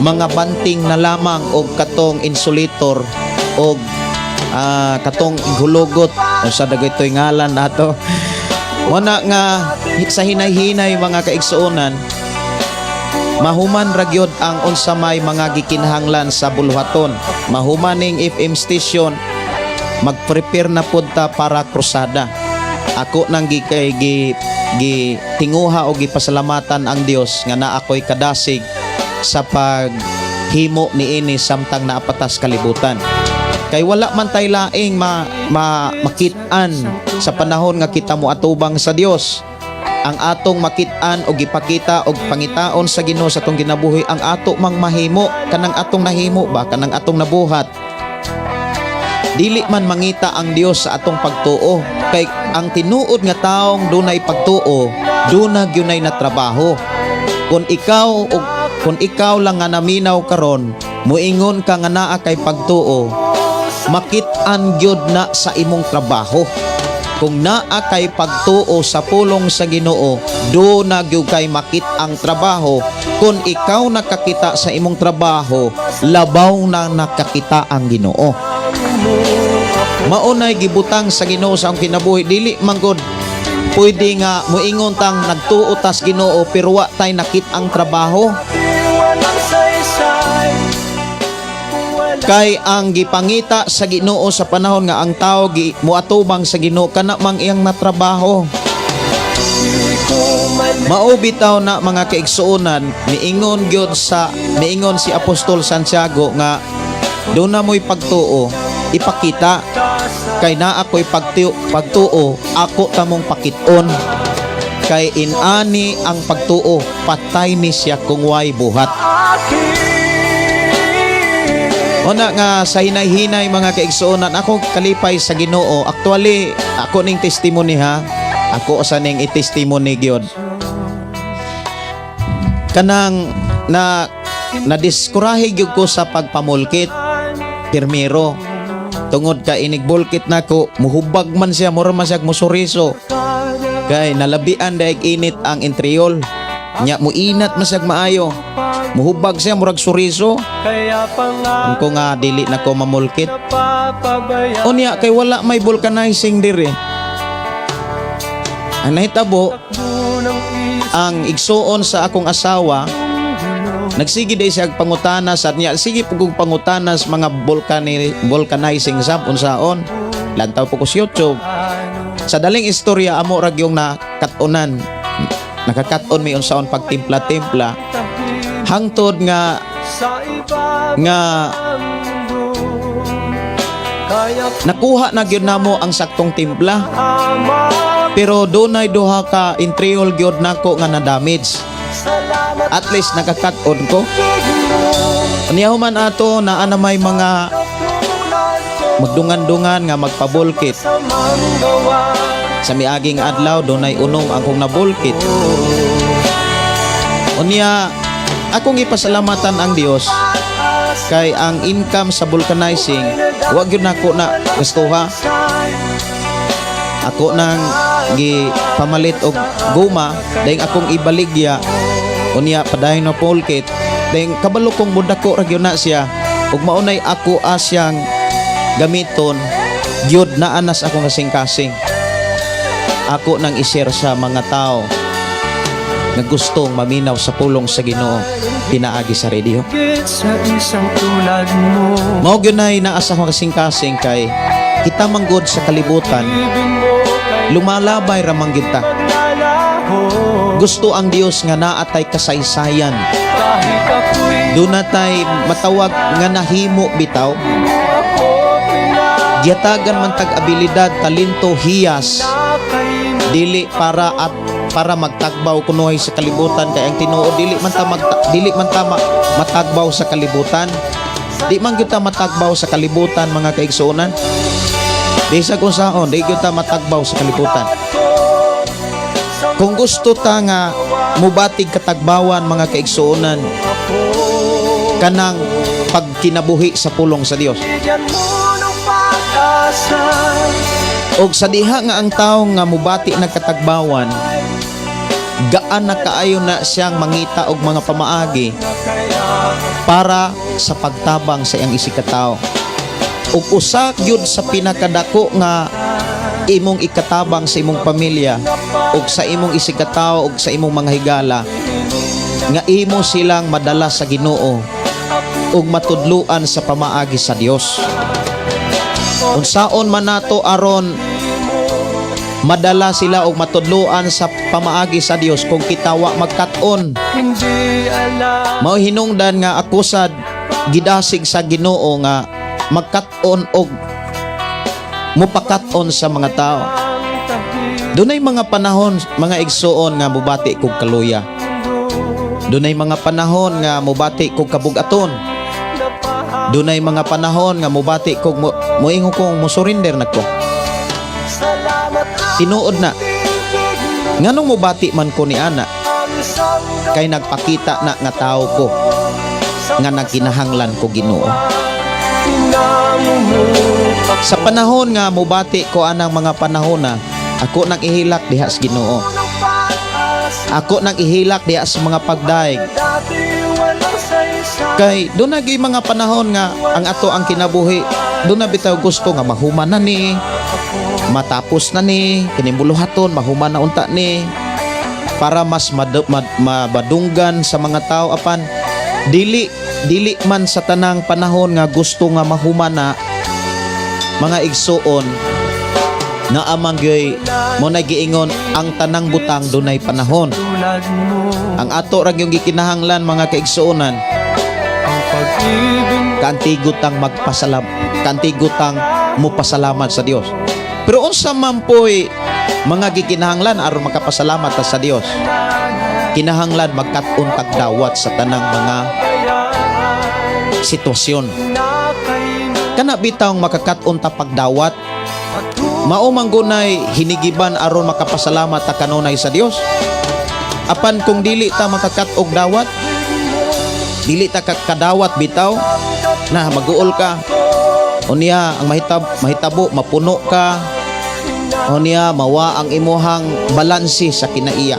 mga banting na lamang og katong insulator og katong hulugot o sa dagitoy ngalan nato. Muna nga sa hinay-hinay, mga kaigsuonan, mahuman ra gyud ang unsa may mga gikinahanglan sa buluhaton. Mahuman ning FM station, magprepare na pud ta para krusada. Ako nang gi kay gi, gi tinguha o gipasalamatan ang Dios nga naa ko'y kadasig sa paghimo niini samtang naapatas kalibutan. Kay wala man tay laing ma makit-an sa panahon nga kita mo atubang sa Dios. Ang atong makit-an o gipakita og pangitaon sa Ginoo sa atong ginabuhi, ang ato mang mahimo, kanang atong nahimo ba, kanang atong nabuhat. Dili man mangita ang Dios sa atong pagtuo, kay ang tinuod nga taong dunay pagtuo, duna gyunay na trabaho. Kung ikaw lang nga naminaw karon, muingon ka nga naa kay pagtuo, makit-an gyud na sa imong trabaho. Kung naa kay pagtuo sa pulong sa Ginoo, do na gyud kay makit ang trabaho. Kung ikaw nakakita sa imong trabaho, labaw na nakakita ang Ginoo. Maunay gibutang sa Ginoo sa akong kinabuhi. Dili man gud pwede nga muingon tang nagtuo tas Ginoo pero wa tay nakit ang trabaho. Kay ang gipangita sa Ginoo sa panahon nga ang tao gi muatubang sa Ginoo, kana mang iyang natrabaho. Mao bitaw na, mga kaigsuonan, niingon si Apostol Santiago nga duna mo'y pagtuo, ipakita. Kay naa ko'y pagtuo, ako tamong pakiton. Kay inani ang pagtuo, patay ni siya kung way buhat. Una nga sa hinay-hinay, mga kaigsuonan, ako kalipay sa Ginoo. Actually, ako ning testimony ha. Ako sa ning i-testimony gyud. Kanang na nadiskurahe gyud ko sa pagpamulkit pirmiro. Tungod ka inig bulkit nako, muhubag man siya, mura man siya musuriso. Kay nalabian daig init ang intriol. Nya muinat man siya maayo. Muhubag siya murag suriso. Kaya pa nga Kung nga dili na ko mamulkit. Napapabayaan. Unya kay wala may vulcanizing diri. Ang nahitabo, ng isip ang igsuon sa akong asawa, nagsige day siya pangutana sa niya. Sige po kong pangutana sa mga vulcanizing sab unsaon. Lantaw po ko sa YouTube. Sa daling istorya, amo ra gyung nakatunan. Nakakaton may unsaon pagtimpla-timpla. Hangtod nga sa iba nga mundo. Kaya nakuha na gyud namo ang saktong timpla. ama Pero dunay duha ka intriol gyud nako nga na-damage. Salamat. At least nakakat-on ko. Niya human ato naa na may mga Tulad ko magdungan-dungan nga magpabulkit. sa manggawa. Sa miaging adlaw dunay unom akong nabulkit. Unya akong ipasalamatan ang Dios kay ang income sa vulcanizing wa gyud nako na gastuha. Ako nang gi pamalit og guma, dayon akong ibaligya, unya padayon na pulkit, dayon kabalo kong mudako ra gyud na siya ug maunay ako asyang gamiton gyud naa na sa akong kasing-kasing. Ako nang i-share sa mga tao nga gustong maminaw sa pulong sa Ginoo pinaagi sa radio. Higit sa isang tulad mo. Mao gyud nay naa sa akong kasing-kasing kay kita manggod sa kalibutan, Ibig mo kay lumalabay ra man gyud ta. maglalaho. Gusto ang Dios nga naa tay kasaysayan. Kahit ako'y Duna tay matawag nga nahimo bitaw. ako Giyatagan man tag abilidad, talento, hiyas pinakay dili para at para magtagbaw kunuhay sa kalibutan, kay ang tinuod dili man ta matagbaw sa kalibutan. Di man kita matagbaw sa kalibutan, mga kaigsuonan. Di sa kung saon, di kita matagbaw sa kalibutan. Kung gusto ta nga mubatig katagbawan, mga kaigsuonan, kanang pagkinabuhi sa pulong sa Dios. Bigyan mo ng pag-asa. Og sa diha nga ang tawo nga mubati nagkatagbawan, gaan na kaayo na siyang mangita og mga pamaagi para sa pagtabang sa iyang isigkatawo. Ug usa gyud sa pinakadako nga imong ikatabang sa imong pamilya ug sa imong isigkatawo ug sa imong mga higala nga imo silang madala sa Ginoo ug matudluan sa pamaagi sa Dios. Unsaon man nato aron madala sila og matudluan sa pamaagi sa Dios kung kita wa magkat-on? Hindi alam. Mao hinungdan nga ako sad gidasig sa Ginoo nga magkat-on og mupakat-on sa mga tao. Ang tahimik. Dunay mga panahon, mga igsuon, nga mubati kog kaluya. Dunay mga panahon nga mubati kog kabugaton. Dunay mga panahon nga mubati kog moingon kong musurrender na ko. Salamat. Tinuod na. Ibig mo. Nganong mubati man ko ni ana? Ang isang Kay nagpakita na nga tao ko nga nagkinahanglan ko Ginoo. Pinamumuka. Sa panahon nga mubati ko anang mga panahon na, ako nang ihilak diha sa Ginoo. Ng pag-asa. Ako nang ihilak diha sa mga pagdaig. Dati walang saysay. Kay duna gyud mga panahon nga ang ato ang kinabuhi, duna bitaw gusto nga mahuman na ni, matapos na ni, kining buluhaton, mahuman na unta ni para mas mabadunggan sa mga tao, apan dili dili man sa tanang panahon nga gusto nga mahuman na, mga igsuon, na amang gyoy mo na giingon ang tanang butang dunay panahon. Tulad mo. Ang ato ra gyud gikinahanglan, mga kaigsuonan, Ang pag-ibig mo. kantigutang magpasalam kantigutang mupasalamat sa Dios. Pero unsa man po'y mga gikinahanglan aron makapasalamat ta sa Dios? Kinahanglan magkat-on tag dawat sa tanang mga sitwasyon. Na kay Kana bitawng makakat-on ta pagdawat, mao man gunay hinigiban aron makapasalamat ta kanunay sa Dios. Apan kung dili ta makakat-og dawat, dili ta kadawat bitaw na, maguol ka. Unya ang mahitabo mapuno ka. Unya mawa ang imuhang balanse sa kinaiya.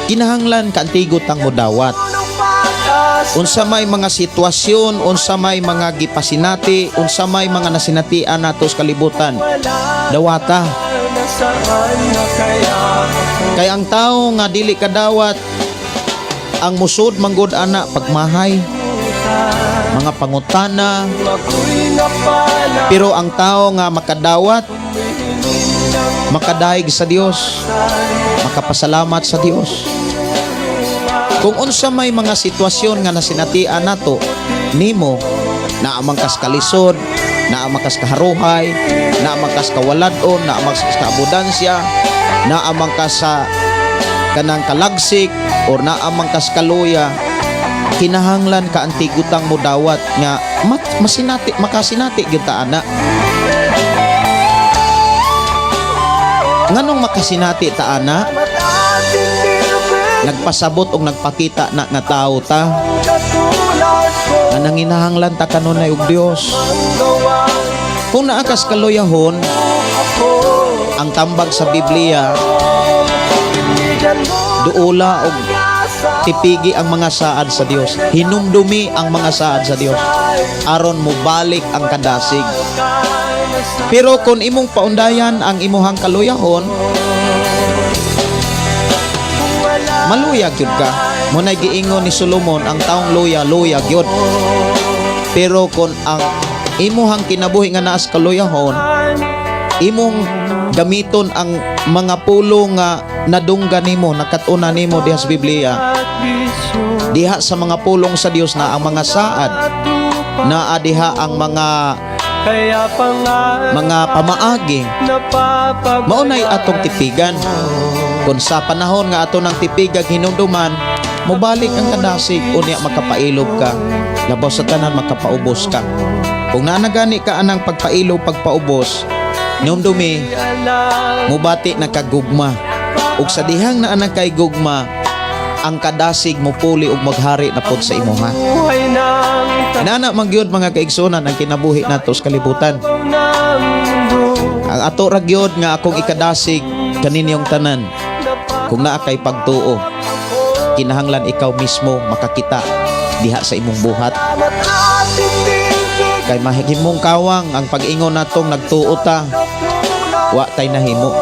Kinahanglan kaantigo tang modawat. Unsa may mga sitwasyon, unsa may mga gipasinati, unsa may mga nasinatian nato sa kalibutan, dawata. Nasaan na kaya ako? Kay ang tao nga dili kadawat, ang musod manggod ana pagmahay, mga pangutana, Ako'y napala. Pero ang tao nga makadawat, makadaig sa Dios, makapasalamat sa Dios. Kung unsa may mga sitwasyon nga nasinatian nato nimo, naa man kas kalisod, naa man kas kaharuhay, naa man kas kawalad-on, naa man kas kaabudansya, naa man kas sa kanang kalagsik or naa man kas kaluya, kinahanglan ka antigutang mo dawat nga masinati, makasinati gyud ta ana. Nganong makasinati ta ana? Nagpasabot og nagpakita na nga tao ta nga nanginahanglan ta kanunay og Dios. Kung naa kas kaluyahon, ang tambag sa Biblia, duula og tipigi ang mga saad sa Dios, hinumdumi ang mga saad sa Dios aron mobalik ang kadasig. Pero kung imong paundayan ang imuhang kaluyahon, maluya gyud ka. Munay giingon ni Solomon, ang taong luya, luya gyud. Pero kung ang imuhang kinabuhi nga naas kaluyahon, imong gamiton ang mga pulo nga nadunggan nimo, nakat-unan nimo diha sa Biblia, diha sa mga pulong sa Dios na ang mga saad, naa diha ang mga pamaagi, mao nay atong tipigan. Kung sa panahon nga ato ng tipigag hinumduman, mobalik ang kadasig, unya makapailob ka. Labaw sa tanan, makapaubos ka. Kung nanagani ka anang pagpailob, pagpaubos, hinumdumi, mubati na kagugma. Ug sa dihang naa na kay gugma, ang kadasig mupuli ug maghari na pod sa imuha. Nana man gyud, mga kaigsunan, ang kinabuhi nato sa kalibutan. Ang ato ra gyud nga akong ikadasig kaninyong tanan, kung naa kay pagtuo, kinahanglan ikaw mismo makakita diha sa imong buhat. Kay mahimong kawang ang pag-ingon natong nagtuo ta, wa tay nahimo.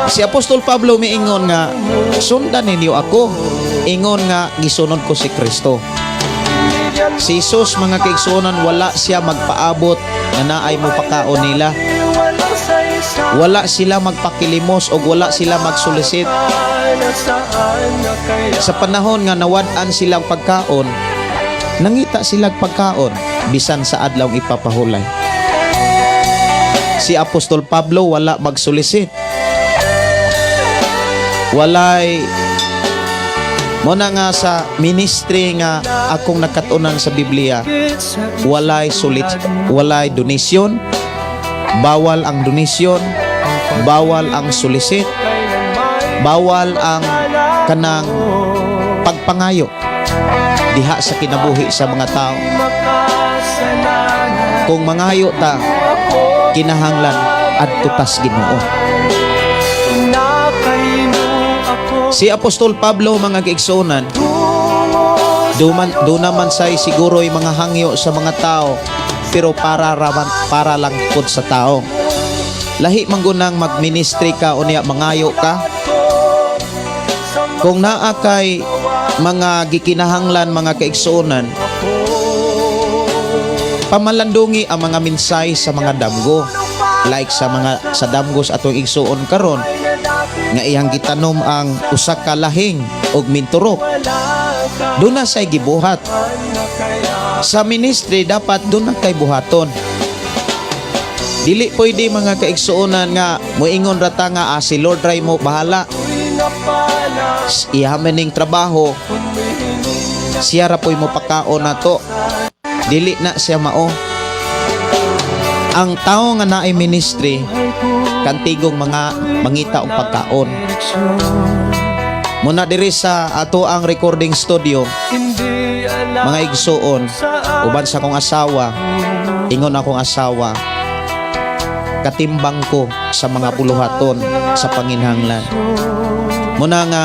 Si Apostol Pablo miingon nga, "Sundan ninyo ako, ingon nga gisunod ko si Kristo." Si Jesus, mga kaigsuonan, wala siya magpaabot nga naay mo pakaon nila. Wala sila magpakilimos o wala sila magsulisit. Sa panahon nga nawad-an silang pagkaon, nangita silang pagkaon bisan sa adlaw ipapahulay. Si Apostol Pablo wala magsulisit. Walay mo na nga sa ministry nga akong nakatunan sa Biblia, walay sulit, walay donasyon, bawal ang donasyon, bawal ang sulisit, bawal ang kanang pagpangayo diha sa kinabuhi sa mga tao. Kung mangayo ta, kinahanglan adto tas Ginoo. Si Apostol Pablo, mga kaigsuonan, duman do naman say siguro'y mga hangyo sa mga tao, pero para raman, para lang pod sa tao. Lahi man gunang magministry ka unya mangayo ka. Kung naa kay mga gikinahanglan, mga kaigsuonan, pamalandungi ang mga minsay sa mga damgo. Like sa mga sa damgo sa atong igsuon karon nga iyang gitanom ang usa ka lahing og minturok. Doon na say gibuhat. Sa ministry dapat doon na kay buhaton. Dili pwede, mga kaigsuonan, nga moingon rata nga si Lord ray mo bahala. Iya man ning trabaho. Siya ra po'y mo pakaon nato. Dili na siya mao. Ang tao nga naay ministry kantigong mga mangita og pagkaon. Muna diri sa ato ang recording studio, mga igsuon, uban sa akong asawa, ingon akong asawa, katimbang ko sa mga buluhaton sa panginhanglan. Muna nga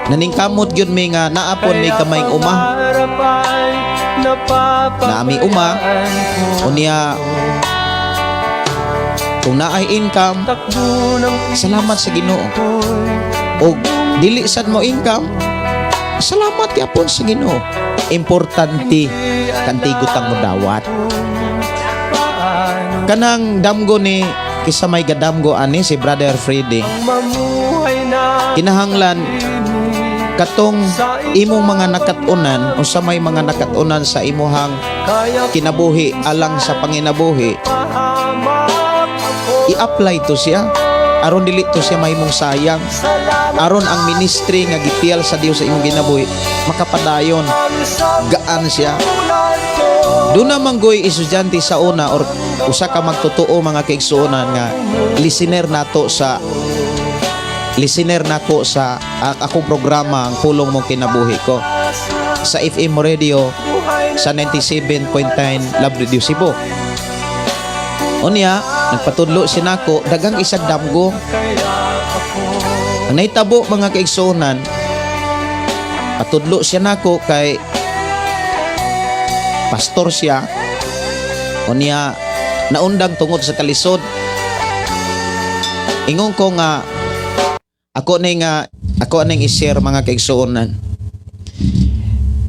naningkamot gyud mi nga naapon mi kamayng uma. Naami uma, unya kung naay income, salamat sa Ginoo. Og dili sad mo income, salamat yapon sa Ginoo. Importante kantigutang mo dawat. Kanang damgo ni kisa may gadamgo ani si Brother Freddy. Kinahanglan katong imong mga nakatunan, unsa may mga nakatunan sa imuhang kinabuhi alang sa panginabuhi. I-apply to siya aron dili to siya mahimong sayang, aron ang ministry nga gipiyal sa Dios sa imong ginabuhi makapadayon, gaan siya. Doon naman goy estudyante sa una or usa ka magtotoo, mga kaigsuonan, nga listener nato sa listener nako sa akong programa, Ang Pulong Mong Kinabuhi Ko, sa FM Radio sa 97.9 Love Radio Cebu. Unya, nagpatudlo si nako, dagang isag damgo. Ang nahitabo, mga kaigsuonan, patudlo siya nako kay pastor siya. Unya, naundang tungod sa kalisod. Ingon ko nga ako ning i-share, mga kaigsuonan.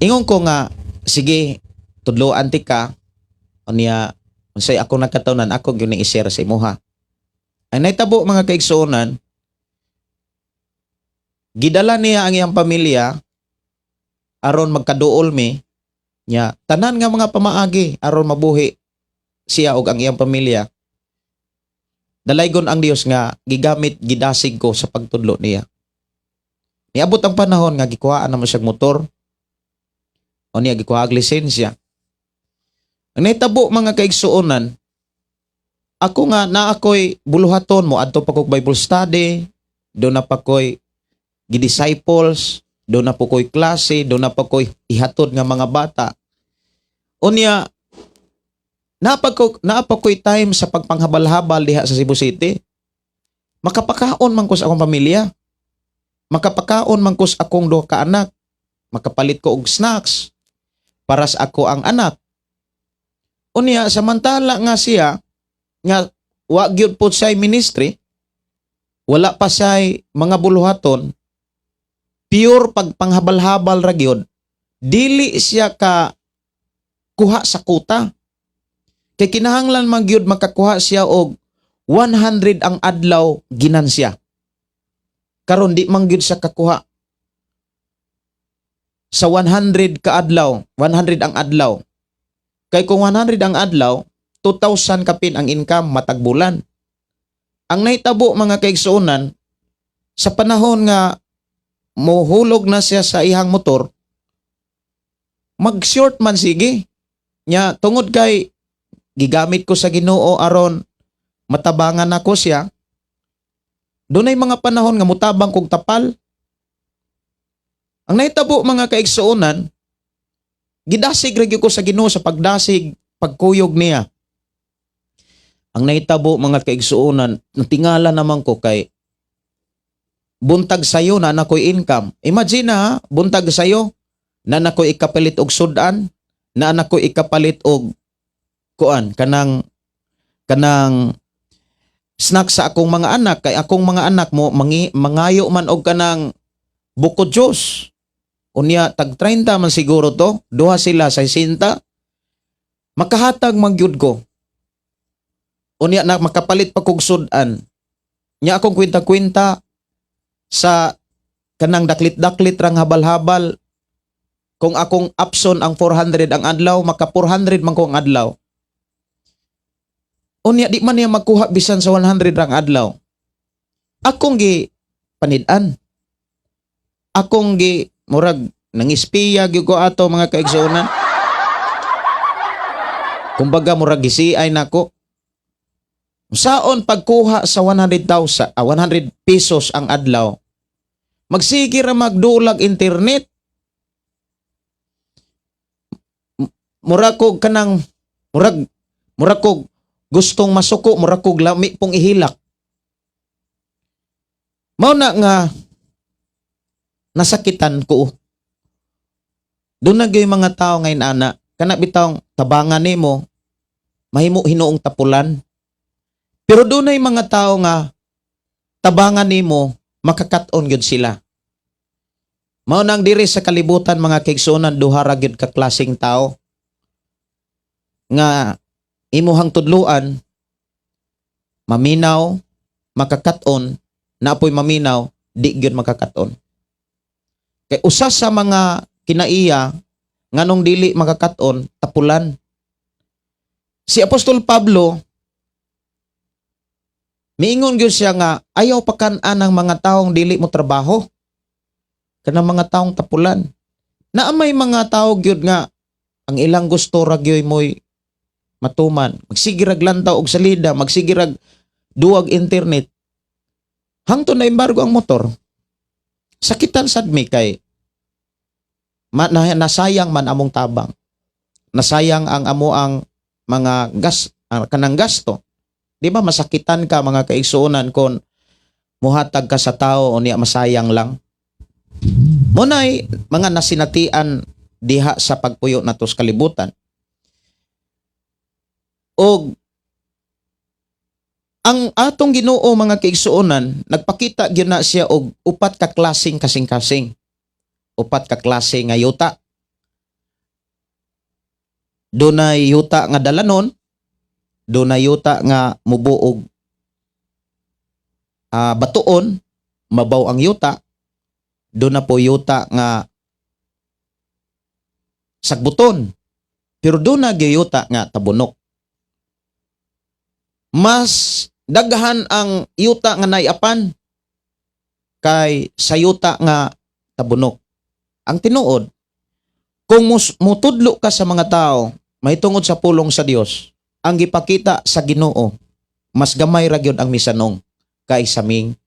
Ingon ko nga sige, tudloan ti ka. Unya, unsay ako nakatunan, ako gyud ning i-share sa imuha. Ang nahitabo, mga kaigsuonan, gidala niya ang iyang pamilya aron magkaduol mi nya, tanan nga mga pamaagi aron mabuhi siya ug ang iyang pamilya. Dalaygon ang Dios nga gigamit, gidasig ko sa pagtudlo niya. Niabot ang panahon nga gikuhaan namo siyang motor o niya gikuha ang lisensya. Ang nahitabo, mga kaigsuonan, ako nga na ako'y buluhaton mo adto pa kog Bible study, do na pa ko'y gidisciples, do na po ko'y klase, do na pa ko'y ihatod nga mga bata. Unya, naapa ko'y time sa pagpanghabal-habal diha sa Cebu City. Makapakaon man ko sa akong pamilya. Makapakaon man ko sa akong duha ka anak. Makapalit ko og snacks para sa ako ang anak. Unya, samantala nga siya nga wa gyud po siya ministry, wala pa siya mga buluhaton, pure pagpanghabal-habal ra gyud, dili siya ka kuha sa kuta. Kay kinahanglan man gyud makakuha siya og 100 ang adlaw ginansya. Karon di man gyud siya kakuha sa 100 ka adlaw, 100 ang adlaw. Kay kung 100 ang adlaw, 2,000 kapin ang income matag bulan. Ang nahitabo, mga kaigsuonan, sa panahon nga mohulog na siya sa ihang motor, mag-short man sige. Nya tungod kay gigamit ko sa Ginoo aron matabangan nako siya. Dunay mga panahon nga mutabang kog tapal. Ang nahitabo, mga kaigsuonan, gidasig ra gyud ko sa Ginoo sa pagdasig, pagkuyog niya. Ang nahitabo, mga kaigsuonan, natingala naman ko kay buntag sayo na nakoy income. Imagine na ha, buntag sayo na nakoy ikapalit og sudan, na nakoy ikapalit og kuan kanang snack sa akong mga anak, kay akong mga anak mo mangayo man og kanang buko juice. Unya tag 30 man siguro to, duha sila sa 60. Makahatag man gyud ko. Unya na makapalit pa kog sudan. Nya akong kwenta-kwenta sa kanang daklit-daklit rang habal-habal, kung akong option ang 400 ang adlaw, maka 400 man ko ang adlaw. Unya di man niya makuha bisan sa 100 rang adlaw. Akong gi panid-an. Akong gi murag nangispiya gyud ko ato, mga kaigsuonan. Kumbaga murag gisiay nako. Saon pagkuha sa 100,000, 100 pesos ang adlaw, magsige ra magdulag internet. Murag kog kanang murag kog gustong masuko, murag kog lami pong ihilak. Mao na nga nasakitan ko. Doon na gyud mga tao ngayon ana, kana bitawng tabangan nimo mahimo hinuong tapulan. Pero doon ay mga tao nga tabangan nimo makakat-on gyud sila. Mao nang diri sa kalibutan, mga kaigsuonan, duha ra gyud ka klaseng tao nga imuhang tudluan maminaw, makakat-on, na apoy maminaw, di gyud makakat-on. Kay usa sa mga kinaiya nganong dili makakat-on, tapulan. Si Apostol Pablo Miingon gyud siya nga ayaw pakan-an ang mga taong dili mo trabaho. Kanang mga taong tapulan. Naa may mga tao gyud nga ang ilang gusto ra gyud mo'y matuman. Magsige rag lantaw og salida, magsige rag duwag internet. Hangtod na embargo ang motor. Sakitan sad mi kay nasayang man among tabang. Nasayang ang amo ang mga gas kanang gasto. Di ba masakitan ka, mga kaigsuonan, kon muhatag ka sa tao unya masayang lang? Munay mga nasinatian diha sa pagpuyo nato sa kalibutan. Og ang atong Ginoo, mga kaigsuonan, nagpakita gyud na siya og upat ka klaseng kasing-kasing. Upat ka klase nga yuta. Dunay yuta nga dalanon, dunay yuta nga mubo og batuon, mabaw ang yuta, duna poy yuta nga sagbuton. Pero duna gyud yuta nga tabunok. Mas daghan ang yuta nga naiapan kay sa yuta nga tabunok. Ang tinuod, kung mutudlo ka sa mga tao mahitungod sa pulong sa Dios, ang gipakita sa Ginoo, mas gamay ra gyud ang misanong kaysa ming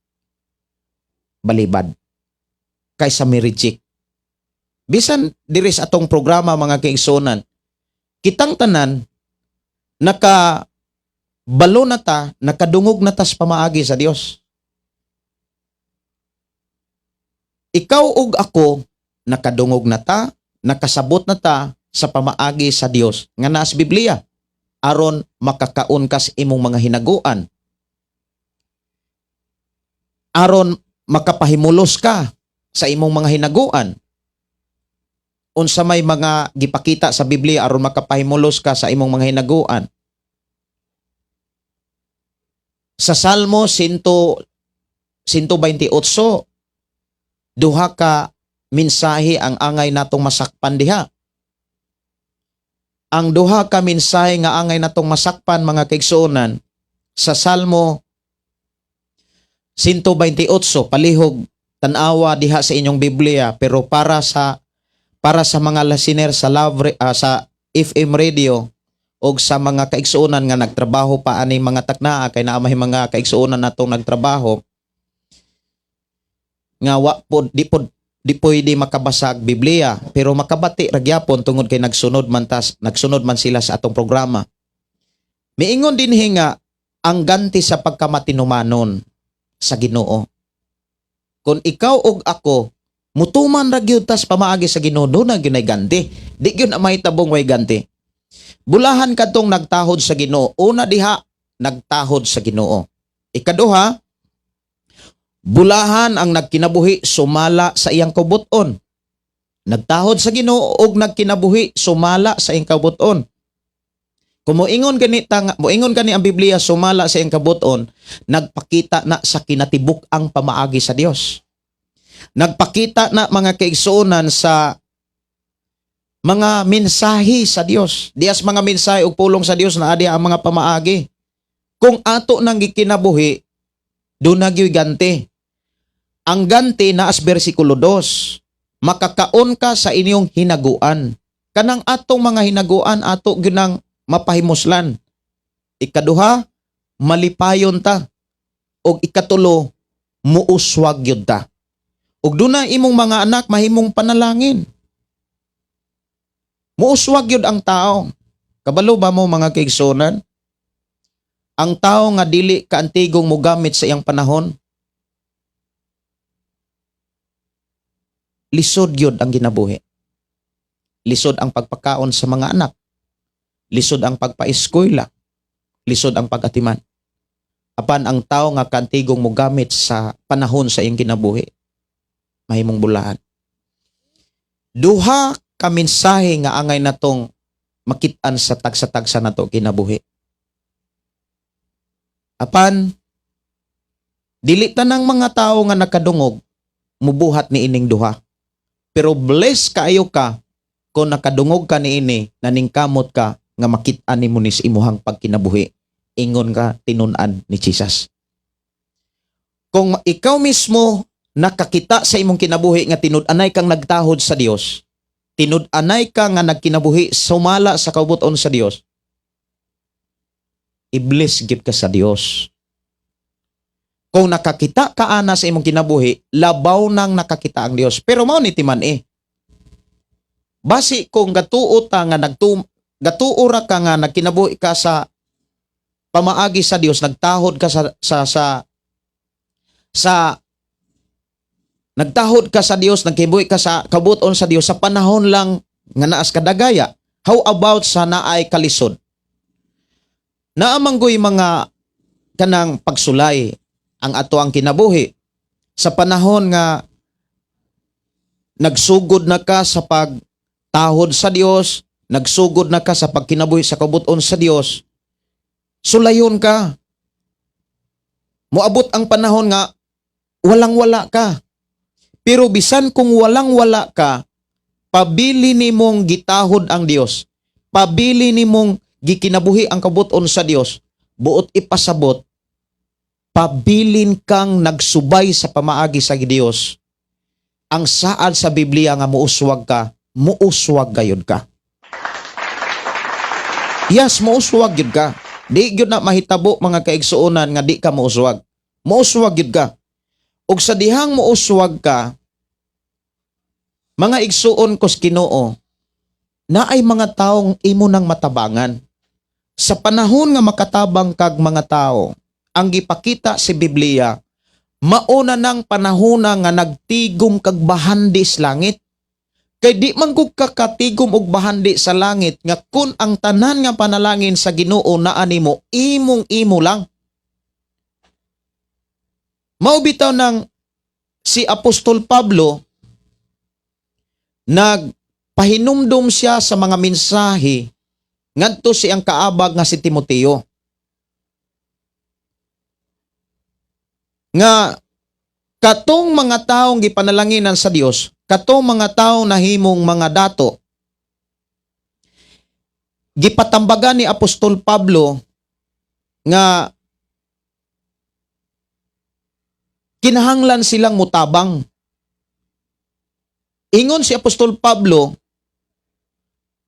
balibad, kaysa mi reject. Bisan diri sa atong programa, mga kaigsuonan, kitang tanan naka balo na ta, nakadungog na tas pamaagi sa Dios. Ikaw ug ako, nakadungog na ta, nakasabot na ta sa pamaagi sa Dios nga naa sa Biblia aron makakaon kas imong mga hinaguan. Aron makapahimulos ka sa imong mga hinaguan. Unsa may mga gipakita sa Biblia aron makapahimulos ka sa imong mga hinaguan? Sa Salmo 100 128, duha ka mensahe ang angay natong masakpan diha. Ang duha ka mensahe nga angay natong masakpan, mga kaigsuonan, sa Salmo 128, palihog tan-awa diha sa inyong Biblia, pero para sa mga listener sa FM radio og sa mga kaigsuonan nga nagtrabaho pa ani mga taknaa, kay naa may mga kaigsuonan natong nagtrabaho nga wa pod di pod di pwede makabasag Biblia, pero makabati ra gyapon tungod kay nagsunod man sila sa atong programa. Miingon dinhi nga ang ganti sa pagkamatinumanon sa Ginoo. Kung ikaw ug ako mutuman ra gyud tas pamaagi sa Ginoo, duna gyud nay ganti. Di gyud na mahitabong way ganti. Bulahan kadtong nagtahod sa Ginoo. Una diha, nagtahod sa Ginoo. Ikaduha, bulahan ang nagkinabuhi sumala sa iyang kabut-on. Nagtahod sa Ginoo ug nagkinabuhi sumala sa iyang kabut-on. Kung moingon gani ang Biblia sumala sa iyang kabut-on, nagpakita na sa kinatibuk ang pamaagi sa Dios. Nagpakita na, mga kaigsuonan, sa mga mensahe sa Dios. Dias mga mensahe ug pulong sa Dios naa diha ang mga pamaagi. Kung ato nang gikinabuhi, duna gyuy ganti. Ang ganti naas bersikulo 2. Makakaon ka sa inyong hinaguan. Kanang atong mga hinaguan, ato gyud nang mapahimuslan. Ikaduha, malipayon ta. Og ikatulo, muuswag gyud ta. Ug duna imong mga anak mahimong panalangin. Muuswag gyud ang tao. Kabalo ba mo, mga kaigsuonan? Ang tao nga dili kaantigong mogamit sa iyang panahon, lisod gyud ang ginabuhi. Lisod ang pagpakaon sa mga anak. Lisod ang pagpaeskwela. Lisod ang pag-atiman. Apan ang tao nga kaantigong mogamit sa panahon sa iyang kinabuhi, mahimong bulahan. Duha ka mensahe nga angay natong makit-an sa tagsa-tagsa nato kinabuhi. Apan dili tanang mga tao nga nakadungog mubuhat ni ining duha. Pero bless kaayo ka kung nakadungog ka niini, naningkamot ka nga makit-an nimo ni sa imuhang pagkinabuhi ingon ka tinun-an ni Jesus. Kung ikaw mismo nakakita sa imong kinabuhi nga tinud-anay kang nagtahod sa Dios, tinud-anay ka nga nagkinabuhi sumala sa kaubuton sa Dios, iblis gid ka sa Dios. Kung nakakita ka ana sa imong kinabuhi, labaw nang nakakita ang Dios. Pero mao ni timan eh. Basi kung gatuo ta nga gatuo ra ka nga nagkinabuhi ka sa pamaagi sa Dios, nagtahod ka sa sa sa sa nagtahod ka sa Dios, nagkibuhi ka sa kabuton sa Dios sa panahon lang nga naas kadagaya. How about sa naay kalisod? Naa man goy mga kanang pagsulay ang ato ang kinabuhi sa panahon nga nagsugod na ka sa pagtahod sa Dios, nagsugod na ka sa pagkinabuhi sa kabuton sa Dios, sulayon ka. Moabot ang panahon nga walang-wala ka. Pero bisan kung walang-wala ka, pabili nimong gitahod ang Dios. Pabili nimong gikinabuhi ang kabuton sa Dios. Buot ipasabot, pabilin kang nagsubay sa pamaagi sa Dios. Ang saad sa Biblia nga muuswag ka, muuswag gayud ka. Yes, muuswag gyud ka. Di gyud na mahitabo, mga kaigsuonan, nga di ka muuswag. Muuswag gyud ka. Ug sa dihang muuswag ka, mga igsuon kos Ginoo, naay mga taong imo nang matabangan. Sa panahon nga makatabang kag mga tao, ang gipakita si Biblia, mauna nang panahona nga nagtigom kag bahandi sa langit. Kay di man kog kakatigom og bahandi sa langit nga kun ang tanan nga panalangin sa Ginoo naa nimo, imong imo lang. Mao bitaw nang si Apostol Pablo, nagpahinumdum siya sa mga mensahe ngadto si ang kaabag nga si Timoteo nga katong mga taong gipanalanginan sa Dios, katong mga taong nahimong mga dato, gipatambagan ni Apostol Pablo nga kinahanglan silang mutabang. Ingon si Apostol Pablo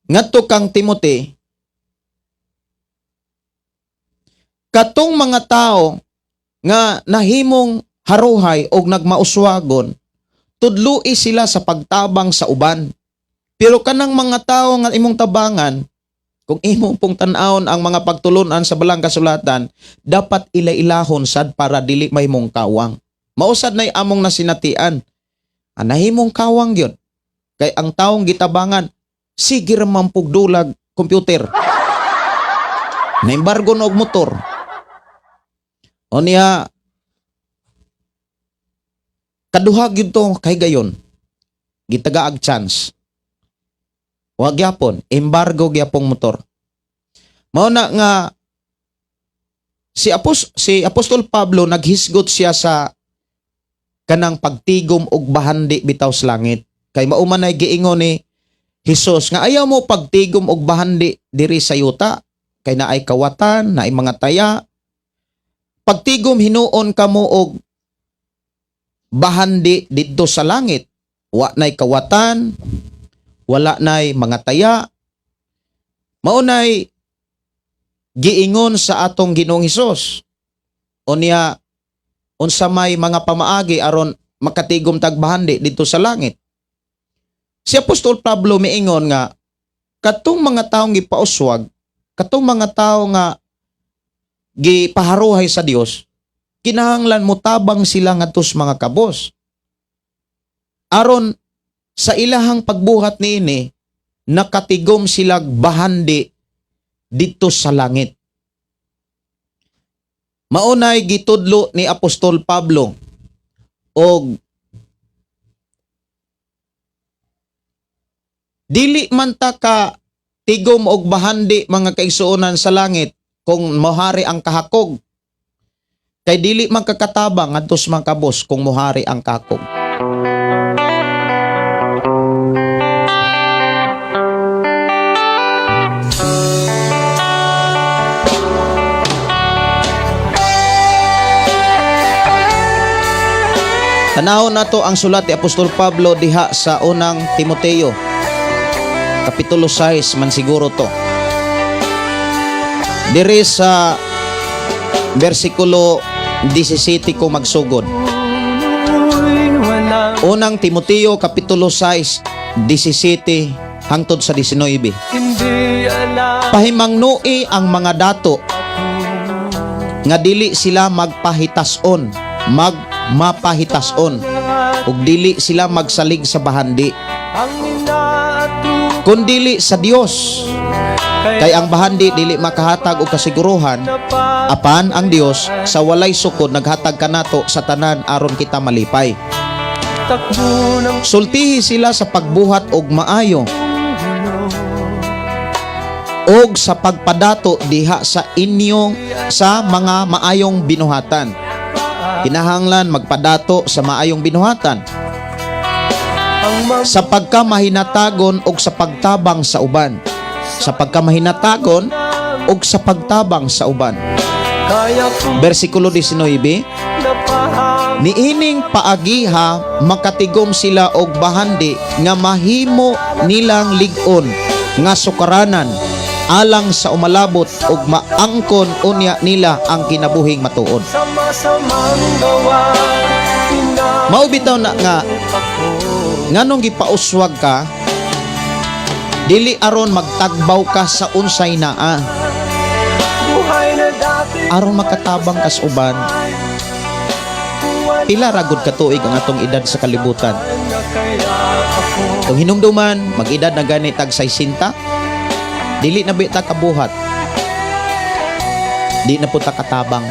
ngadto kang Timothy, katong mga tao nga nahimong haruhay og nagmauswagon, tudloi sila sa pagtabang sa uban. Pero kanang mga tao nga imong tabangan, kung imo pong tan-awon ang mga pagtulunan sa balang kasulatan, dapat ila-ilahon sad para dili mahimong kawang. Mao sad nay among nasinatian. Ah, nahimong kawang gyud. Kay ang taong gitabangan, sige ra man pugdulag computer. Naembargo na og motor. O niya, kaduha gyud to kay gayon. Gitagaag chance. Wa gyapon, embargo gyapong motor. Mao na nga si Apostol Pablo, naghisgot siya sa kanang pagtigom og bahandi bitaw sa langit. Kay mao man ay giingon ni Jesus nga ayaw mo pagtigom og bahandi diri sa yuta kay naay kawatan, naay mga taya. Pagtigom hinuon kamo og bahandi didto sa langit. Wa nay kawatan, wala nay mga taya. Mao nay giingon sa atong Ginoong Hesus. Unya, unsa may mga pamaagi aron makatigom tag bahandi didto sa langit? Si Apostol Pablo miingon nga katong mga taong gipauswag, katong mga tao nga gipaharuhay sa Dios, kinahanglan motabang sila ngadto sa mga kabos. Aron sa ilahang pagbuhat niini, nakatigom sila bahandi didto sa langit. Maunay gitudlo ni Apostol Pablo og dili man ta ka tigom og bahandi, mga kaigsuonan, sa langit kung mohari ang kahakog. Kay dili man kakatabang ngadto sa mga kabos kung mohari ang kahakog. Tanawon nato ang sulat ni Apostol Pablo diha sa Unang Timoteo. Kapitulo 6 man siguro to. Diri sa versikulo 17 ko magsugod. Uy, walang Unang Timoteo kapitulo 6, 17 hangtod sa 19. Hindi alam. Pahimangnui ang mga dato nga dili sila magpahitason, magmapahitason, ug dili sila magsalig sa bahandi, Ang inaatu kundili sa Dios. Kay ang bahandi dili makahatag og kasiguruhan, apan ang Dios sa walay sukod naghatag kanato sa tanan aron kita malipay. Takbo ng Sultihi sila sa pagbuhat og maayo og sa pagpadato diha sa inyong sa mga maayong binuhatan. Kinahanglan magpadato sa maayong binuhatan Ang mga sa pagkamahinatagon og sa pagtabang sa uban. Sa pagkamahinatagon og sa pagtabang sa uban. Kaya kong Bersikulo 19, napaham. Niining paagiha makatigom sila og bahandi nga mahimo nilang lig-on nga sukaranan alang sa umalabot ug maangkon unya nila ang kinabuhing matuod. Sa masamang gawa. Mao bitaw na nga Ako nganong gipauswag ka, dili aron magtagbaw ka sa unsay naa, Buhay na dati aron makatabang kas uban. Pila ra gud ka tuig ang atong edad sa kalibutan? Na kaya ako? Kung hinumduman, mag-edad na gani tag 60, dili na bita kabuhat. Di na po ta katabang.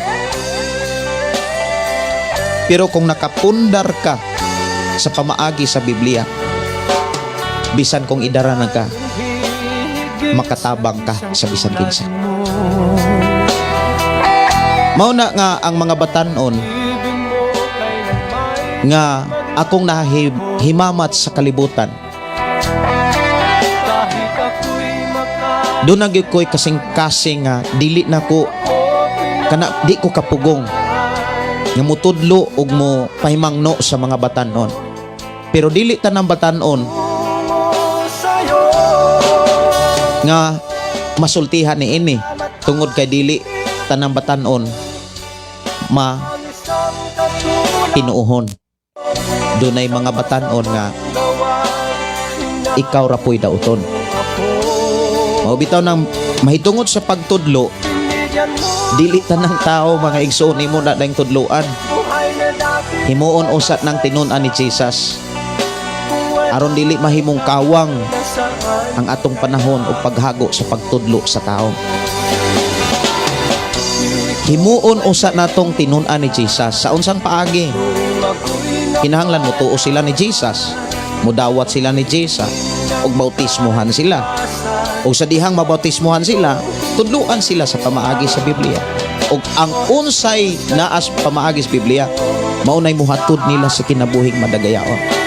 Pero kung nakapundar ka sa pamaagi sa Biblia, bisan kung idara na ka, makatabang ka sa bisan kinsa. Mao na nga ang mga batanon nga akong nahimamat sa kalibutan, Kahit ako'y maka doon na gyud ko'y kasing-kasing nga dili na ko kana, di ko kapugong nga mutudlo ug mo pahimangno sa mga batanon. Pero dili tanang batanon Sa'yo nga masultihan ni ini tungod kay dili tanang batanon ma Isang katulad tinuohon. Dunay mga batanon nga ikaw ra po'y dauton. Mao bitaw nang mahitungod sa pagtudlo, Binigyan mo dili tanang tao, mga igsoon, nimo na dayong tudloan. Buhay na dati. Himuon usat ng tinun-an ni Jesus aron dili mahimong kawang Nasaan ang atong panahon o paghago sa pagtudlo sa tao. Himuon usa natong tinun-an ni Jesus. Sa unsang paagi? Kinahanglan mo tuo sila ni Jesus, mudawat sila ni Jesus, ug bautismuhan sila. O sa dihang mabautismuhan sila, tudluan sila sa pamaagi sa Biblia. Ug ang unsay naas pamaagi sa Biblia, maunay muhatod nila sa kinabuhing madagayaon.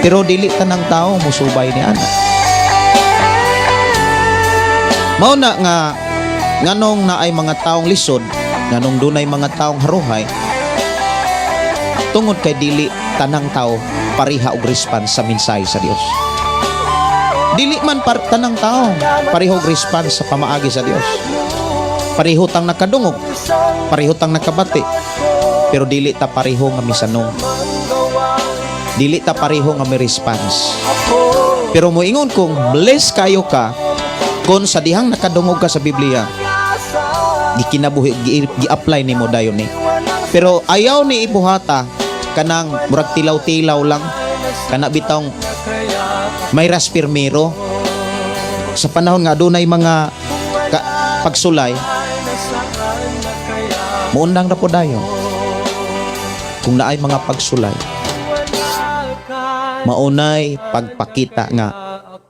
Pero dili tanang tao musubay ni ana. Mao na nga nganong naay mga taong lisod, nganong dunay mga taong haruhay, tungod kay dili tanang tao pareha og response sa mensahe sa Dios. Dili man tanang tao pareho og response sa pamaagi sa Dios. Pareho tang nakadungog, pareho tang nakabati, pero dili ta pareho nga misanong. Dili ta pareho nga may response. Pero moingon kong bless kayo ka kung sa dihang nakadungog ka sa Biblia, gikinabuhi, gi-apply nimo dayon ni. Pero ayaw ni ibuhata kanang murag tilaw-tilaw lang, kana bitawng may raspirmero sa panahon nga adunay mga pagsulay, muundang ra po dayon. Kung naay mga pagsulay, maunay pagpakita nga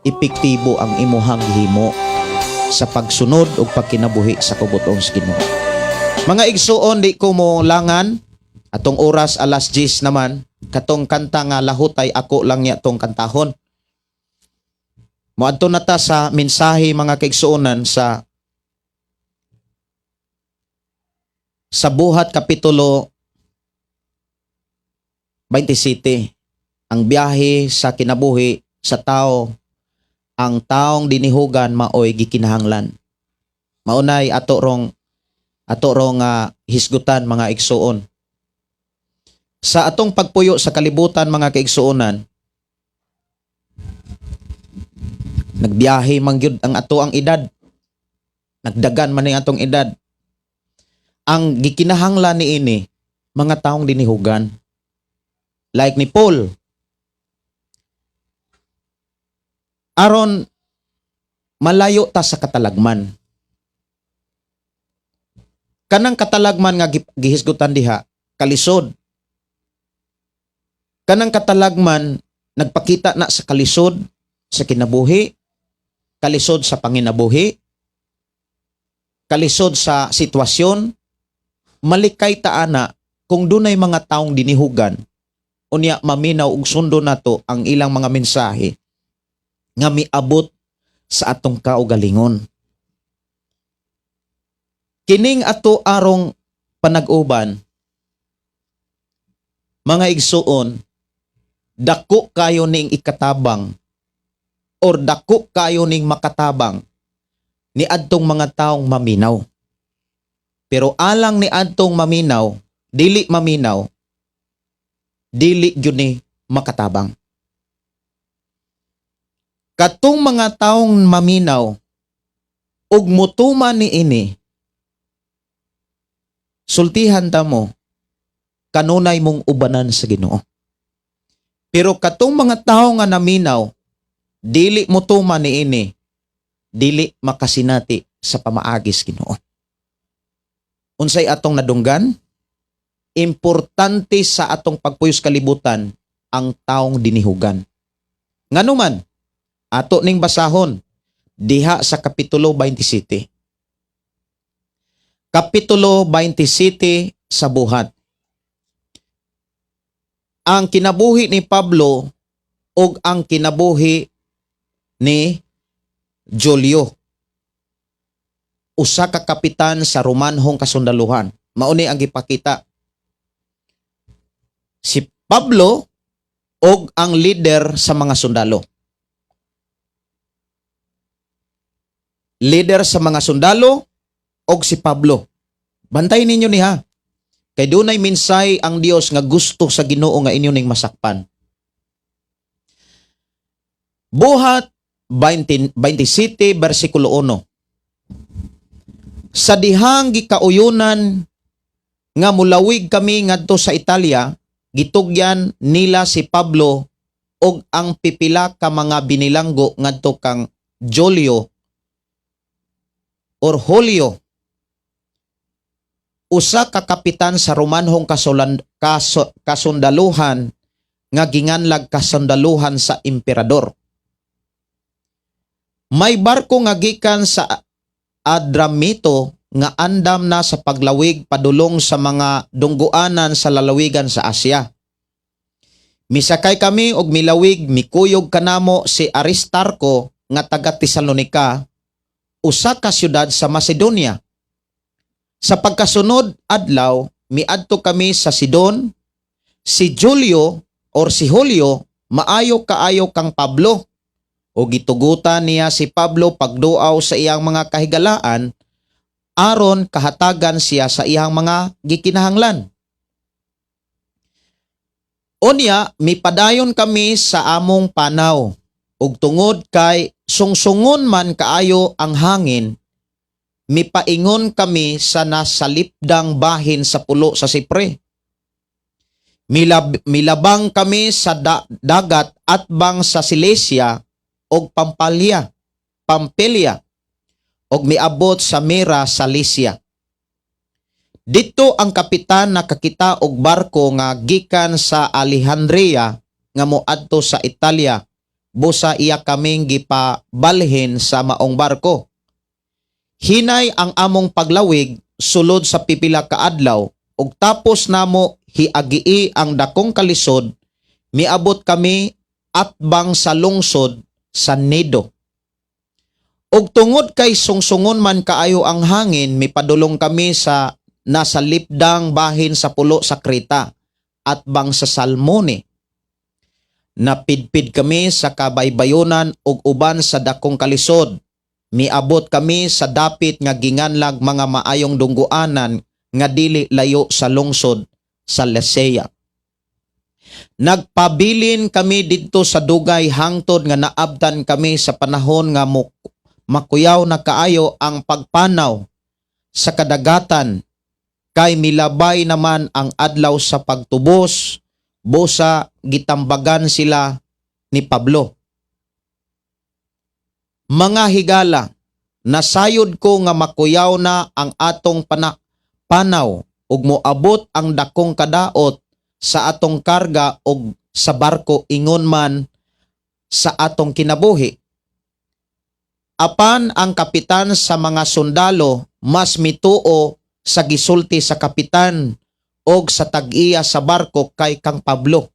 epektibo ang imuhang gihimo sa pagsunod ug pagkinabuhi sa kabubut-on sa Ginoo. Mga igsuon, di ko mo langan atong oras, alas 10 naman. Katong kanta nga "Lahutay", ako lang niya tong kantahon. Moadto na ta sa mensahe, mga kaigsuonan, sa Buhat kapitulo 27, ang biyahe sa kinabuhi sa tao, ang taong dinihugan maoy gikinahanglan. Maunay ato rong hisgutan, mga igsuon. Sa atong pagpuyo sa kalibutan, mga kaigsuonan, nagbiyahe man gyud ang ato ang edad. Nagdagan man ni atong edad. Ang gikinahanglan niini, mga taong dinihugan. Like ni Paul. Aron malayo ta sa katalagman. Kanang katalagman nga gihisgutan diha, kalisod. Kanang katalagman nagpakita na sa kalisod sa kinabuhi, kalisod sa panginabuhi, kalisod sa sitwasyon, malikay ta ana kung dunay mga taong dinihugan, unya maminaw ug sundo nato ang ilang mga mensahe nga miabot sa atong kaugalingon. Kining ato arong panag-uban, mga igsuon, dako kayo ning ikatabang or dako kayo ning makatabang ni adtong mga taong maminaw. Pero alang ni adtong maminaw, dili maminaw, dili gyud ni makatabang. Katong mga taong maminaw ug mutuman ni ini, sultihan ta mo, kanunay mong ubanan sa Ginoo. Pero katong mga tawo nga naminaw, dili mutuman ni ini, dili makasinati sa pamaagis Ginoo. Unsay atong nadunggan? Importante sa atong pagpuyos kalibutan ang taong dinihugan. Nganuman, ato ning basahon diha sa Kapitulo 27. Kapitulo 27 sa Buhat. Ang kinabuhi ni Pablo ug ang kinabuhi ni Julio, usa ka kapitan sa Romanhong kasundaluhan. Mauni ang gipakita. Si Pablo og ang leader sa mga sundalo. Leader sa mga sundalo og si Pablo. Bantay ninyo niha. Kay dunay minsay ang Dios nga gusto sa Ginoo nga inyo ning masakpan. Buhat 20, 27 versikulo 1. Sa dihang gikauyunan nga mulawig kami ngadto sa Italia, gitugyan nila si Pablo og ang pipila ka mga binilanggo ngadto kang Julio or Julio, usa ka kapitan sa Romanhong kasundaluhan nga ginganlag kasundaluhan sa emperador. May barko nga gikan sa Adramito nga andam na sa paglawig padulong sa mga dungguanan sa lalawigan sa Asia. Misakay kami og milawig, mikuyog kanamo si Aristarko nga taga Tesalonika, usa ka syudad sa Macedonia. Sa pagkasunod adlaw, miadto kami sa Sidon. Si Julio or si Julio maayo kaayo kang Pablo o gitugutan niya si Pablo pagduaw sa iyang mga kahigalaan aron kahatagan siya sa iyang mga gikinahanglan. Unya, mipadayon kami sa among panaw ug tungod kay sungsungon man kaayo ang hangin, mipaingon kami sa nasalipdang bahin sa pulo sa Sipre. Milabang kami sa dagat atbang sa Cilicia og Pamphylia og miabot sa Mira sa Lycia. Dito ang kapitan nakakita og barko nga gikan sa Alejandria nga moadto sa Italia. Busa iya kaming gipabalhin sa maong barko. Hinay ang among paglawig sulod sa pipila ka adlaw ug tapos namo hiagii ang dakong kalisod, miabot kami atbang sa lungsod sa Nido. Ug tungod kay sungsungon man kaayo ang hangin, mipadulong kami sa nasa lipdang bahin sa pulo sa Creta. atbang sa Salmone. Napidpid kami sa kabaybayonan ug uban sa dakong kalisod. Miabot kami sa dapit nga ginganlag Mga Maayong Dunggoanan nga dili layo sa lungsod sa Lasea. Nagpabilin kami didto sa dugay hangtod nga naabtan kami sa panahon nga makuyaw na kaayo ang pagpanaw sa kadagatan kay milabay naman ang adlaw sa pagtubos, busa gitambagan sila ni Pablo. Mga higala, nasayod ko nga makuyaw na ang atong panaw ug moabot ang dakong kadaot sa atong karga ug sa barko ingon man sa atong kinabuhi. Apan ang kapitan sa mga sundalo mas mituo sa gisulti sa kapitan og sa tag-iya sa barko kay kang Pablo.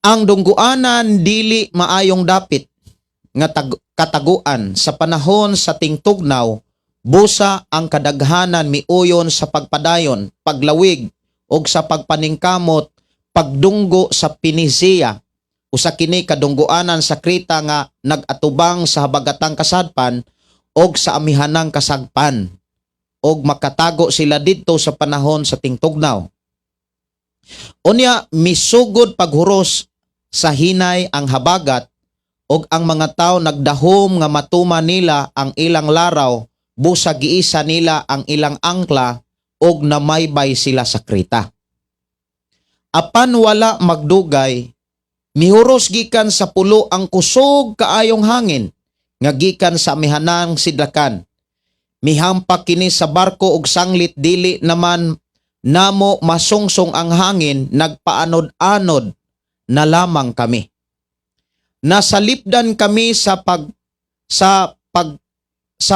Ang dungguanan dili maayong dapit nga kataguan sa panahon sa tingtugnaw, busa ang kadaghanan miuyon sa pagpadayon, paglawig og sa pagpaningkamot pagdunggo sa Pinisia. Usa kini kadunggoanan sa Kreta nga nag-atubang sa habagatang kasadpan og sa amihanang kasagpan og makatago sila didto sa panahon sa tingtugnaw. Unya misugod paghuros sa hinay ang habagat og ang mga tawo nagdahom nga matuma nila ang ilang laraw, busa giisa nila ang ilang angkla og namaybay sila sa Kreta. Apan wala magdugay, mihuros gikan sa pulo ang kusog kaayong hangin nga gikan sa amihanang sidlakan. Mihampak kini sa barko og sanglit dili naman namo masungsong ang hangin, nagpaanod-anod na lamang kami. Nasalipdan kami sa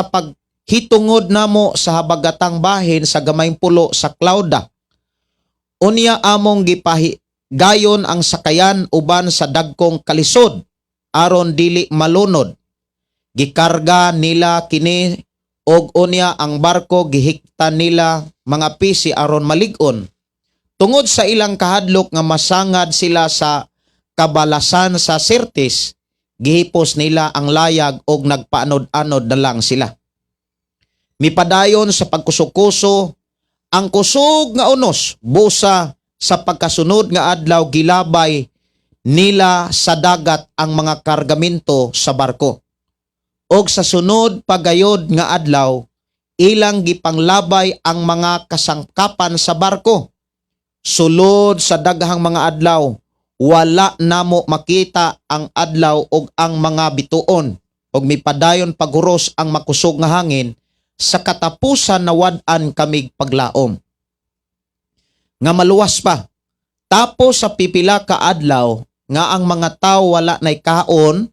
paghitungod namo sa habagatang bahin sa gamayng pulo sa Clauda. Unya among gipahi gayon ang sakayan uban sa dagkong kalisod aron dili malunod. Gikarga nila kini og unya ang barko gihiktan nila mga pisi aron malig-on. Tungod sa ilang kahadlok nga masangad sila sa kabalasan sa Sirtis, gihipos nila ang layag og nagpaanod-anod na lang sila. Mipadayon sa pagkuso-kuso ang kusog nga unos, busa sa pagkasunod nga adlaw gilabay nila sa dagat ang mga kargamento sa barko. Og sa sunod pagayod nga adlaw, ilang gipanglabay ang mga kasangkapan sa barko. Sulod sa daghang mga adlaw, wala namo makita ang adlaw og ang mga bituon og mipadayon paghuros ang makusog nga hangin, sa katapusan nawad-an kamig paglaom nga maluwas pa. Tapos sa pipila ka adlaw nga ang mga tao wala nay kaon,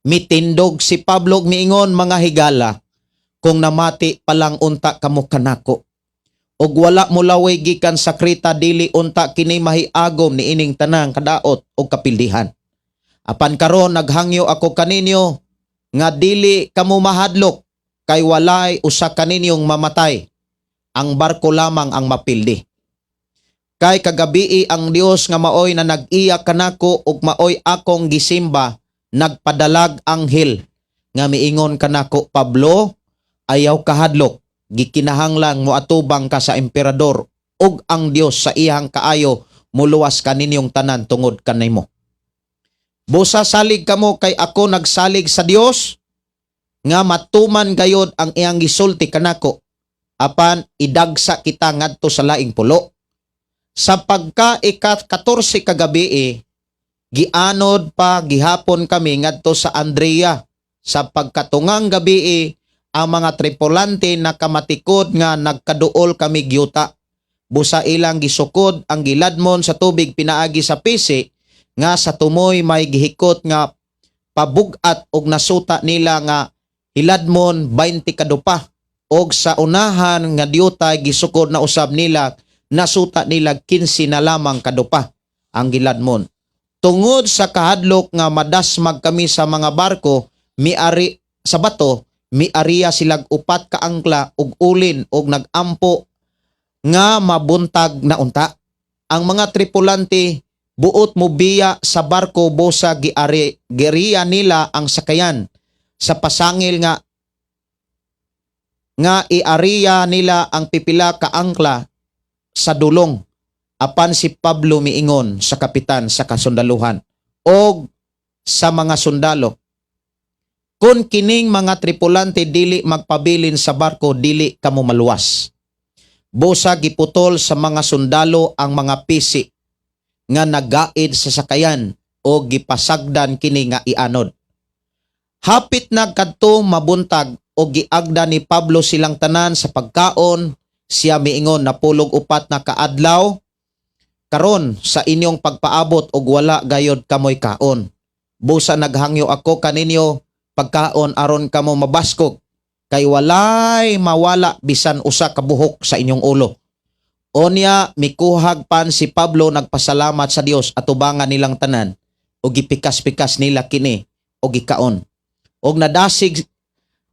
mitindog si Pablo ug miingon, "Mga higala, kung namati pa lang unta kamo kanako og wala molaway gikan sa Creta, dili unta kini mahiagom ni ining tanang kadaot og kapildihan. Apan karon naghangyo ako kaninyo nga dili kamo mahadlok kay walay usa kaninyong mamatay. Ang barko lamang ang mapildi. Kay kagabii ang Dios nga maoy na nag-iya kanako ug maoy akong gisimba nagpadalag anghel nga miingon kanako, 'Pablo, ayaw kahadlok, gikinahanglang moatubang ka sa emperador ug ang Dios sa iyang kaayo muluwas kaninyong tanan tungod kanimo. Busa salig kamo kay ako nagsalig sa Dios nga matuman gayod ang iyang gisulti kanako. Apan idagsa kita ngadto sa laing pulo.' Sa pagka ika-14 kagabii, gianod pa gihapon kami ngadto sa Andrea. Sa pagkatungang gabii, ang mga tripulante nakamatikod nga nagkaduol kami gyuta. Busa ilang gisukod ang giladmon sa tubig pinaagi sa pisi nga sa tumoy may gihikot nga pabugat og nasuta nila nga hiladmon 20 kadupa og sa unahan nga dyutay gisukod na usab nila, nasuta nila 15 na lamang kadupa ang giladmon. Tungod sa kahadlok nga madasmag kami sa mga barko miari sa bato, Miariya silag upat ka angkla ug ulin og nagampo nga mabuntag na unta. Ang mga tripulante buot mobiya sa barko busa giari giriya nila ang sakayan sa pasangil nga nga iariya nila ang pipila ka angkla sa dulong. Apan si Pablo miingon sa kapitan sa kasundaluhan og sa mga sundalo, "Kung kining mga tripulante dili magpabilin sa barko, dili kamo maluwas." Busa giputol sa mga sundalo ang mga pisi nga nagaid sa sakayan o gipasagdan kini nga ianod. Hapit na kadto mabuntag o giagda ni Pablo silang tanan sa pagkaon. Siya miingon, "Napulog 4 na kaadlaw karon sa inyong pagpaabot og wala gayod kamoy kaon. Busa naghangyo ako kaninyo pagkaon aron kamo mabaskog, kay walay mawala bisan usa ka buhok sa inyong ulo." Onya mikuhag pan si Pablo, nagpasalamat sa Dios atubangan nilang tanan ug gipikas-pikas nila kini og gikaon. Og nadasig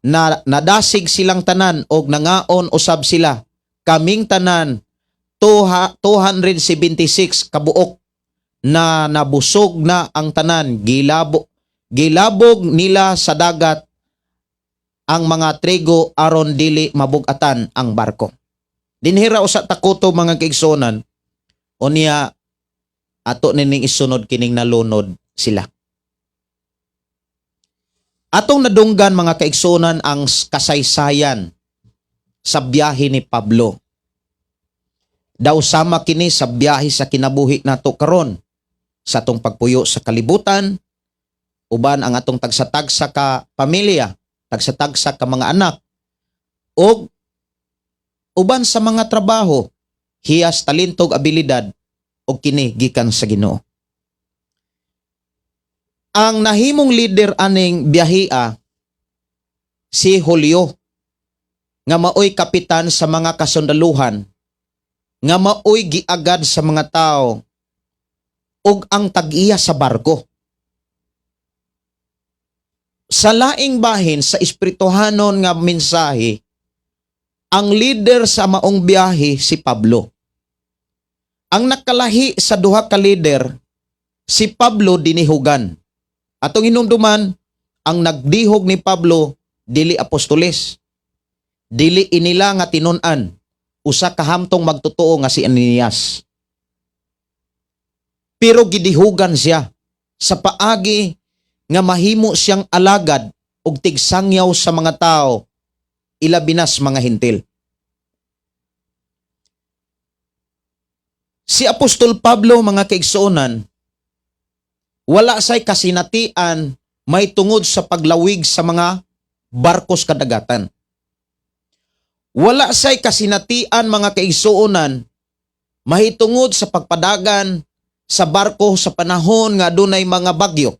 na nadasig silang tanan og nangaon usab sila. Kaming tanan 276 kabuok. Na nabusog na ang tanan, gilabog nila sa dagat ang mga trigo aron dili mabugatan ang barko. Dinhira usa takuto, mga kaigsuonan. Unya ato nining isunod kining nalunod sila. Atong nadunggan, mga kaigsuonan, ang kasaysayan sa biyahe ni Pablo. Daw sama kini sa biyahe sa kinabuhi nato karon sa atong pagpuyo sa kalibutan uban ang atong tagsa-tagsa ka pamilya, tagsa-tagsa ka mga anak, ug uban sa mga trabaho, hiyas, talento ug abilidad og kini gikan sa Ginoo. Ang nahimong leader aning biyahia si Julio nga maoy kapitan sa mga kasundaluhan nga maoy giagad sa mga tao ug ang tag-iya sa barko. Sa laing bahin, sa espirituhanon nga mensahe, ang leader sa maong biyahe si Pablo. Ang nakalahi sa duha ka leader, si Pablo dinihugan. Atong hinumduman, ang nagdihog ni Pablo dili apostoles. Dili inila nga tinun-an, usa ka hamtong magtotoo nga si Ananias. Pero gidihugan siya sa paagi nga mahimo siyang alagad og tigsangyaw sa mga tao, ilabi nas mga Hentil. Si Apostol Pablo, mga kaigsuonan, wala say kasinatian may tungod sa paglawig sa mga barkos kadagatan. Wala say kasinatian, mga kaigsuonan, mahitungod sa pagpadagan sa barko sa panahon nga adunay mga bagyo.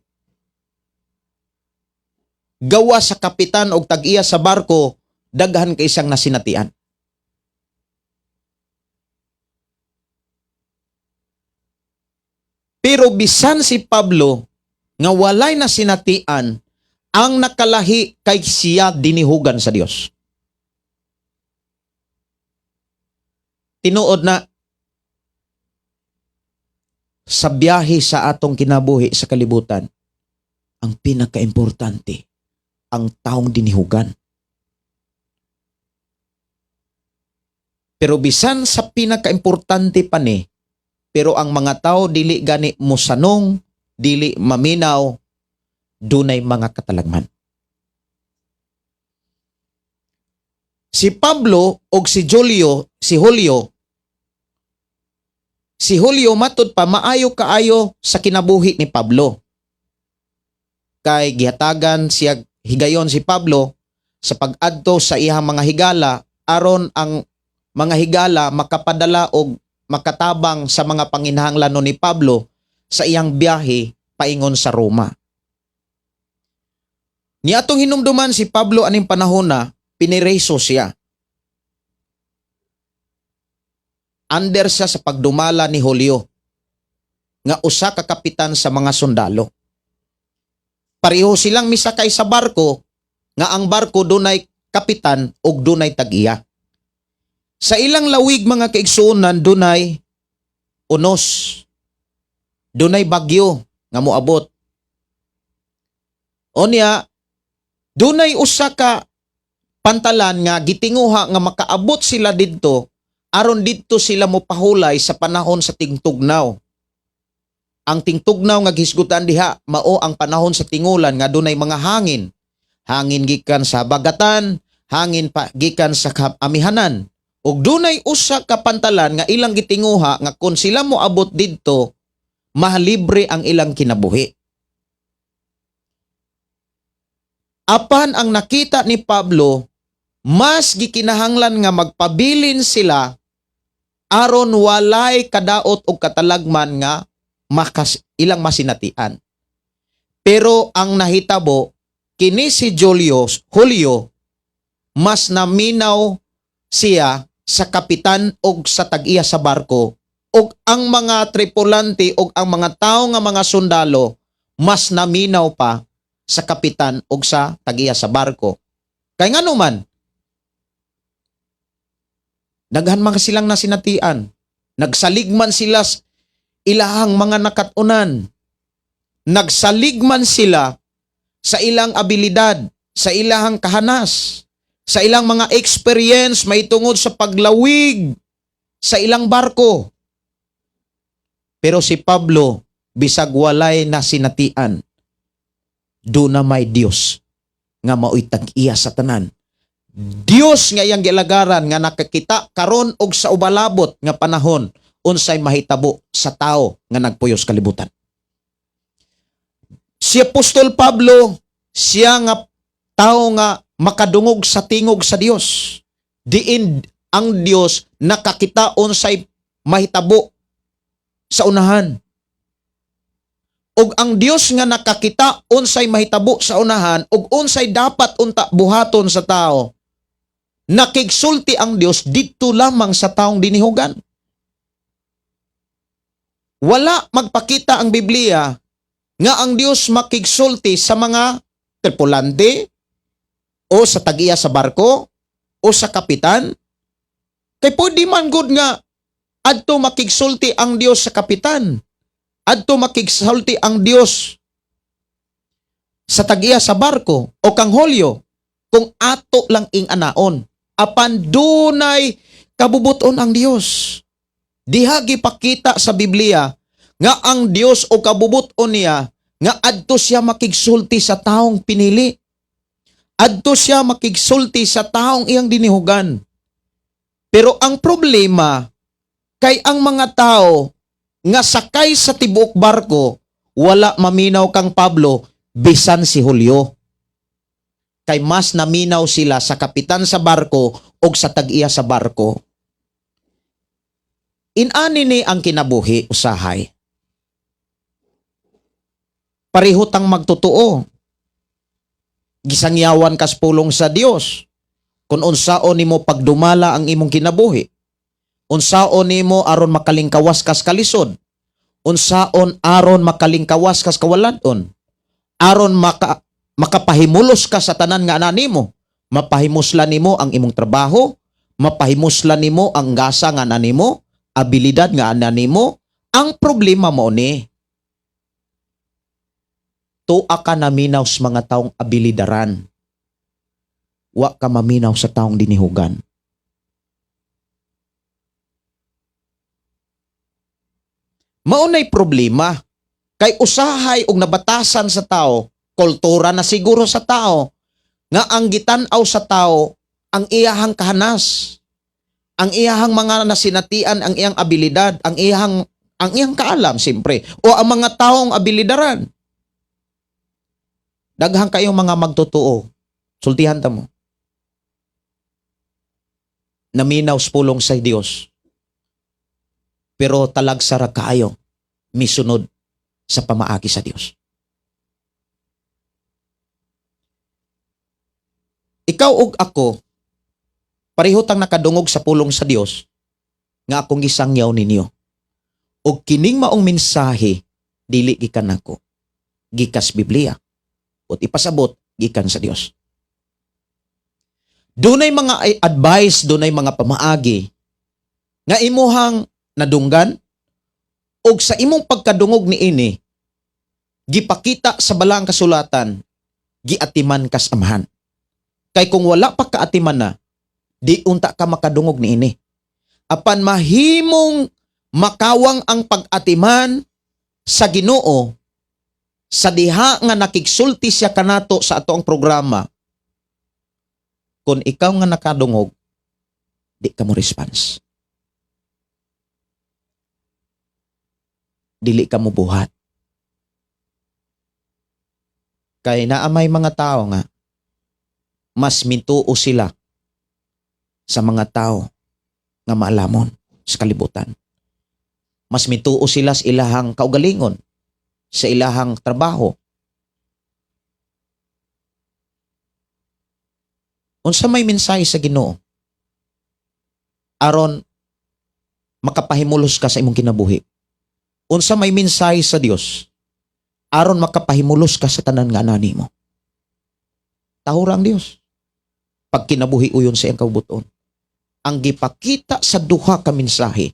Gawa sa kapitan og tag-iya sa barko, daghan kay siyang nasinatian. Pero bisan si Pablo nga walay nasinatian, ang nakalahi kay siya dinihugan sa Dios. Tinuod na sa biyahe sa atong kinabuhi sa kalibutan, ang pinakaimportante, ang taong dinihugan. Pero bisan sa pinakaimportante pa ni, pero ang mga tao dili gani mosanong, dili maminaw, dunay mga katalagman. Si Pablo og si Julio, si Julio matud pa maayo kaayo sa kinabuhi ni Pablo. Kay gihatagan siya higayon si Pablo sa pag-adto sa iyang mga higala aron ang mga higala makapadala og makatabang sa mga panginahanglanon ni Pablo sa iyang biyahe paingon sa Roma. Niatong hinumduman, si Pablo aning panahon na pinireso siya. Under siya sa pagdumala ni Julio nga usa ka kapitan sa mga sundalo. Pareho silang misakay sa barko. nga ang barko dunay kapitan ug dunay tag-iya. Sa ilang lawig, mga kaigsuonan, dunay unos. Dunay bagyo nga moabot. Onya, dunay usa ka pantalan nga gitinguha nga makaabot sila didto aron didto sila mopahulay sa panahon sa tingtugnaw. Ang tingtugnaw nga gihisgutan diha mao ang panahon sa tingulan nga dunay mga hangin. Hangin gikan sa bagatan, hangin pa gikan sa amihanan. Ug dunay usa ka pantalan nga ilang gitinguha nga kung sila moabot didto, mahalibre ang ilang kinabuhi. Apan ang nakita ni Pablo, mas gikinahanglan nga magpabilin sila aron walay kadaot o katalagman nga ilang masinatian. Pero ang nahitabo, kini si Julius, Julio, mas naminaw siya sa kapitan og sa tag-iya sa barko og ang mga tripulante og ang mga tao nga mga sundalo mas naminaw pa sa kapitan og sa tag-iya sa barko. Kay ngano man, daghan man silang nasinatian. Nagsalig man sila ilahang mga nakatunan. Nagsalig man sila sa ilang abilidad, sa ilahang kahanas, sa ilang mga experience may tungod sa paglawig sa ilang barko. Pero si Pablo, bisag walay nasinatian, duna may Dios nga mao'y tag-iya sa tanan. Dios nga iyang gilagaran nga nakakita karon og sa ubalabot nga panahon unsay mahitabo sa tao nga nagpuyos kalibutan. Si Apostol Pablo, siya nga tao nga makadungog sa tingog sa Dios. Diin ang Dios nakakita unsay mahitabo sa unahan. Ug ang Dios nga nakakita unsay mahitabo sa unahan ug unsay dapat unta buhaton sa tao, nakigsulti ang Dios didto lamang sa taong dinihugan. Wala magpakita ang Biblia nga ang Dios makigsulti sa mga tripulante o sa tag-iya sa barko o sa kapitan. Kay pwede man gud nga adto makigsulti ang Dios sa kapitan. Adto makigsulti ang Dios sa tag-iya sa barko o kang Julio kung ato lang ing anaon. Apan dunay kabubuton ang Dios. Diha gipakita sa Biblia nga ang Dios o kabubuton niya nga adto siya makigsulti sa taong pinili. Adto siya makigsulti sa taong iyang dinihugan. Pero ang problema kay ang mga tao nga sakay sa tibuok barko wala maminaw kang Pablo bisan si Julio. Kay mas naminaw sila sa kapitan sa barko og sa tag-iya sa barko. Inani ni ang kinabuhi usahay. Pareho tang magtotoo. Gisangyawan kas pulong sa Dios. Kung unsaon nimo pagdumala ang imong kinabuhi. Unsaon nimo aron makalingkawas kas kalisod. Unsaon aron makalingkawas kas kawaladon. Aron makapahimulos ka sa tanan nga ana nimo. Mapahimuslan nimo ang imong trabaho, mapahimuslan nimo ang gasa nga ana nimo, abilidad nga ana nimo. Ang problema mo ni tuwa ka naminaw sa mga taong abilidaran. Wa ka maminaw sa taong dinihugan. Maunay problema kay usahay og nabatasan sa tao, kultura na siguro sa tao nga ang gitan-aw sa tao ang iyahang kahanas, ang iyahang mga nasinatian, ang iyang abilidad, ang iyang kaalam siyempre o ang mga taong abilidaran. Daghan kayong mga magtotoo. Sultihan ta mo. Naminaw sa pulong sa Dios. Pero talagsa ra kaayo misunod sa pamaagi sa Dios. Ikaw ug ako pareho tang nakadungog sa pulong sa Dios nga akong gisangyaw ninyo. Og kining maong mensahe dili gikan nako, gikas Biblia. Ot ipasabot gikan sa Dios. Dunay mga advice, dunay mga pamaagi nga imuhang nadunggan og sa imong pagkadungog niini, gipakita sa Balaang Kasulatan, giatiman kas Amahan. Kay kung wala pa kaatiman na, di unta ka makadungog niini. Apan mahimong makawang ang pag-atiman sa Ginoo sa diha nga nakigsulti siya kanato sa ato ang programa, kung ikaw nga nakadungog, di ka mo response. Dili ka mo buhat. Kay naa may mga tao nga mas mintuo sila sa mga tao nga maalamon sa kalibutan. Mas mituo sila sa ilahang kaugalingon, sa ilahang trabaho. Unsa may mensahe sa Ginoo aron makapahimulos ka sa imong kinabuhi? Unsa may mensahe sa Dios aron makapahimulos ka sa tanan nga anani mo? Tahura ang Dios. Pag kinabuhi uyon sa iyang kaubuton. Ang gipakita sa duha ka mensahe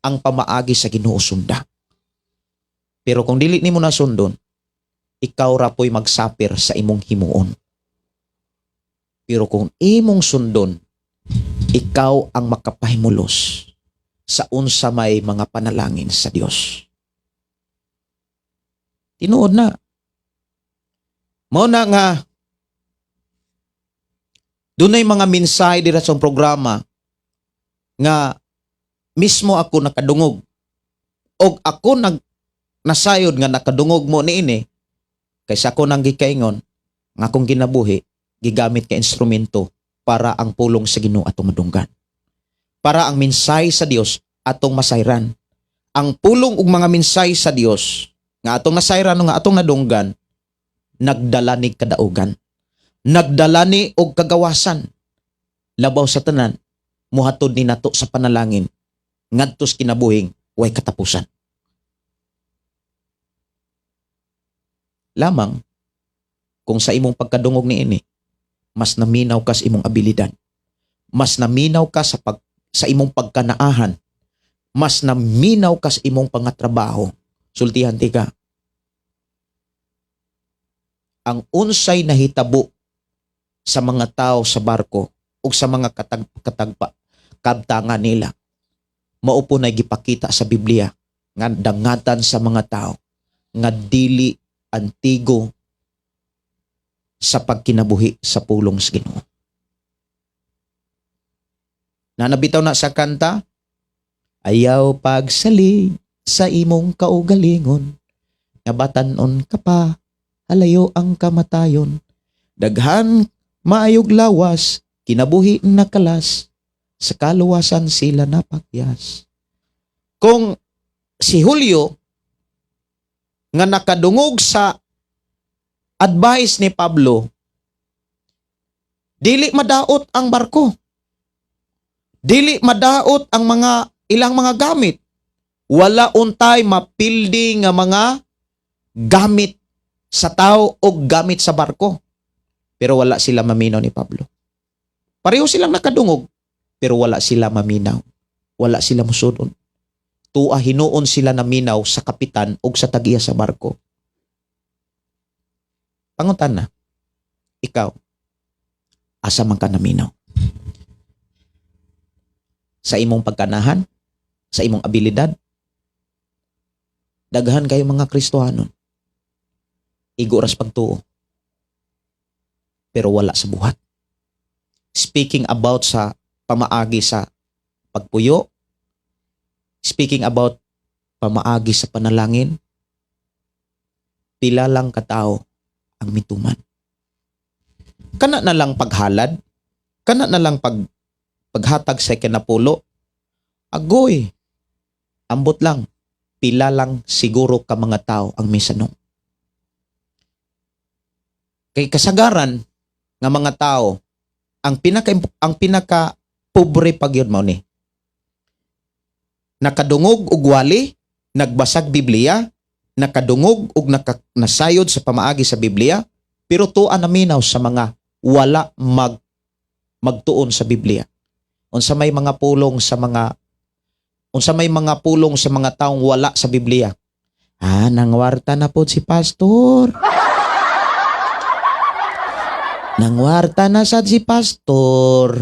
ang pamaagi sa Ginoo, sunda. Pero kung dili nimo na sundon, ikaw ra po'y magsapir sa imong himuon. Pero kung imong sundon, ikaw ang makapahimulos sa unsa may mga panalangin sa Dios. Tinuod na. Mao na nga dunay mga mensahe dira sa programa nga mismo ako nakadungog og ako nag nasayod nga nakadungog mo niini, kaysa ako nang gikaingon nga akong ginabuhi gigamit ka instrumento para ang pulong sa Ginoo atong madunggan, para ang mensahe sa Dios atong masayran. Ang pulong ug mga mensahe sa Dios nga atong nasayran o nga atong nadunggan, nagdala ni kadaugan, nagdala ni og kagawasan. Labaw sa tanan, muhatod ni nato sa panalangin ngadto sa kinabuhing way katapusan. Lamang kung sa imong pagkadungog niini, mas naminaw ka sa imong abilidad, mas naminaw ka sa imong pagkanaahan, mas naminaw ka sa imong pangatrabaho, sultihan tika, ang unsay nahitabo sa mga tao sa barko ug sa mga katagpa kabtangan nila, mao po na gipakita sa Biblia nga dangatan sa mga tao nga dili antigo sa pagkinabuhi sa pulong sa Ginoo. Nanabitaw na sa kanta, "Ayaw pagsalig sa imong kaugalingon, nga batanon ka pa, halayo ang kamatayon. Daghan maayog lawas, kinabuhi nakalas, sa kaluwasan sila napakyas." Kung si Julio nga nakadungog sa advice ni Pablo, dili madaot ang barko. Dili madaot ang mga ilang mga gamit. Wala untay mapildi nga mga gamit sa tao o gamit sa barko. Pero wala sila maminaw ni Pablo. Pareho silang nakadungog, pero wala sila maminaw. Wala sila musudon. Tua hinuon sila naminaw sa kapitan o sa tagiya sa barko. Pangutan na, ikaw, asa man ka naminaw? Sa imong pagkanahan? Sa imong abilidad? Daghan kayo mga Kristohanon. Igo ras pagtuo. Pero wala sa buhat. Speaking about sa pamaagi sa pagpuyo, speaking about pamaagi sa panalangin, pila lang katao ang mituman. Kana na lang paghalad, kana na lang paghatag sa kinapulo, agoy, ambot lang, pila lang siguro ka mga tao ang misanong. Kay kasagaran nga mga tao, ang pinaka pobre pag yun mao ni. Nakadungog og wali, nagbasag Biblia, nakadungog og nasayod sa pamaagi sa Biblia, pero tuwa naminaw sa mga wala mag Magtuon sa Biblia? Unsa may mga pulong sa mga unsa may mga pulong sa mga taong wala sa Biblia? Ah, nangwarta na po si pastor. Nangwarta na sad si pastor.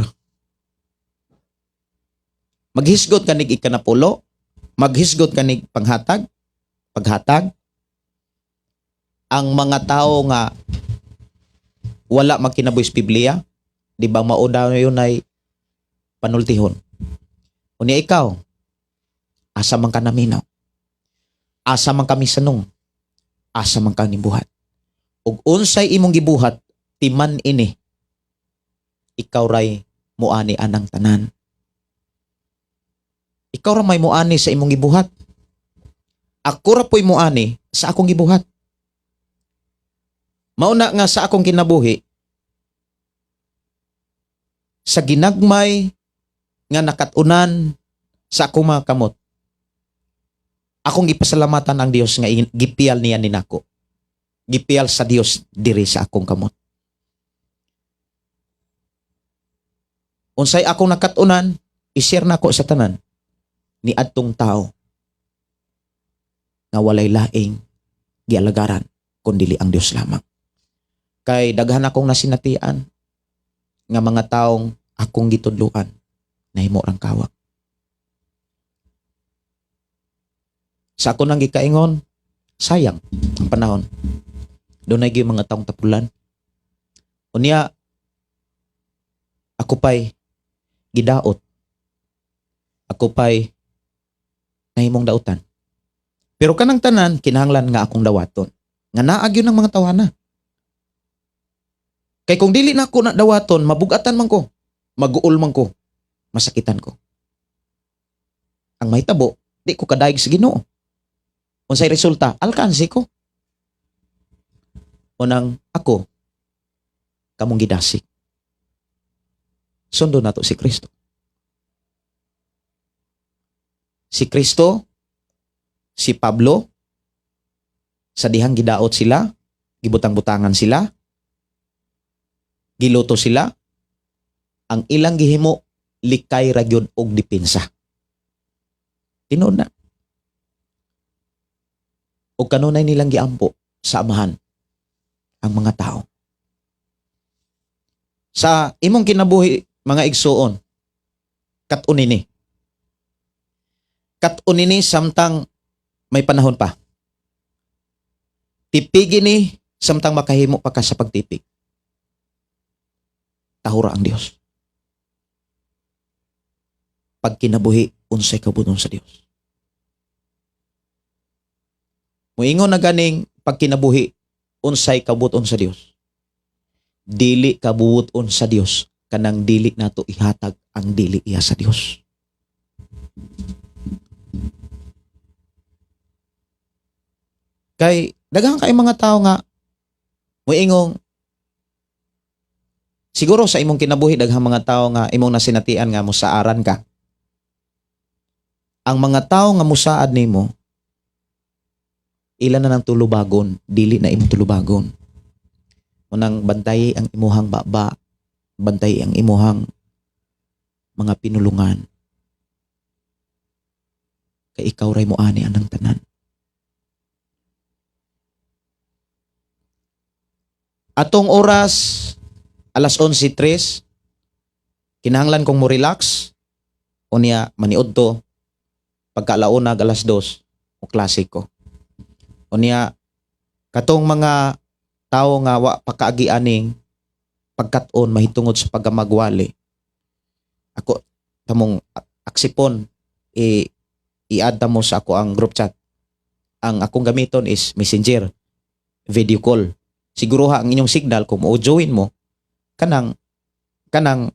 Maghisgot kanig ikanapulo, maghisgot kanig panghatag, paghatag. Ang mga tao nga wala magkinabuhi sa Biblia, di ba mao daw yun ay panultihon? Unya ikaw, asa man ka naminaw? Asa man kami sanong? Asa man ka nibuhat? Ug unsay imong gibuhat, timan ini, ikaw ray muani anang tanan. Ikaw ra may muani sa imong gibuhat. Ako ra po'y muani sa akong gibuhat. Mauna nga sa akong kinabuhi, sa ginagmay nga nakatunan sa akong mga kamot, akong gipasalamatan ang Dios nga gipiyal niya ni nako. Gipiyal sa Dios diri sa akong kamot. Unsay akong nakatunan, i-share nako sa tanan ni adtong tao nga walay laing gialagaran kundili ang Dios lamang. Kay daghan akong nasinatian nga mga taong akong gitudluan nahimo rang kawak. Sa ako nang gikaingon, sayang ang panahon. Dunay gyud mga taong tapulan. Unya ako pa'y gidaot. Ako pa'y nahimong dautan. Pero kanang tanan, kinahanglan nga akong dawaton. Nga naa gyud ng mga tawana. Kay kung dili na ako na dawaton, mabugatan man ko, maguol man ko, masakitan ko. Ang mahitabo, di ko kadaig sa Ginoo. Unsay resulta, alkansi ko. Unang ako, kamong gidasik. Sundo nato si Kristo. Si Kristo, si Pablo, sa dihang gidaot sila, gibutang-butangan sila, giluto sila, ang ilang gihimo, likay ra gyud og depensa. Tinuod na. Og kanunay nilang giampo sa Amahan ang mga tao. Sa imong kinabuhi, mga igsuon, kat-on ini. Kat-on ini samtang may panahon pa. Tipigi ni samtang makahimo pa ka sa pagtipig. Tahura ang Dios. Pag kinabuhi, unsay kabut-on sa Dios? Muingon na ganing pagkinabuhi, unsay kabuton sa Dios? Dili kabuoton sa Dios kanang dili nato ihatag ang dili iya sa Dios. Kay daghan kay mga tao nga muingong, siguro sa imong kinabuhi daghang mga tao nga imong nasinatian nga musaaran ka. Ang mga tao nga musaad nimo, ila na nang tulubagon, dili na imong tulubagon. Unang bantay ang imuhang baba, bantay ang imuhang mga pinulungan. Kay ikaw ray moani anang tanan. Atong oras, alas 11:03, kinahanglan kong mo relax, unya maniud to, pagkaalauna alas 2, o klase ko. Unya, katong mga tao nga wa pakaagi aning pagkat-on mahitungod sa pagkamagwali. Ako tamong aksipon i-add mo sa ako ang group chat. Ang akong gamiton is Messenger, video call. Siguro ha ang inyong signal kung mo-join mo kanang kanang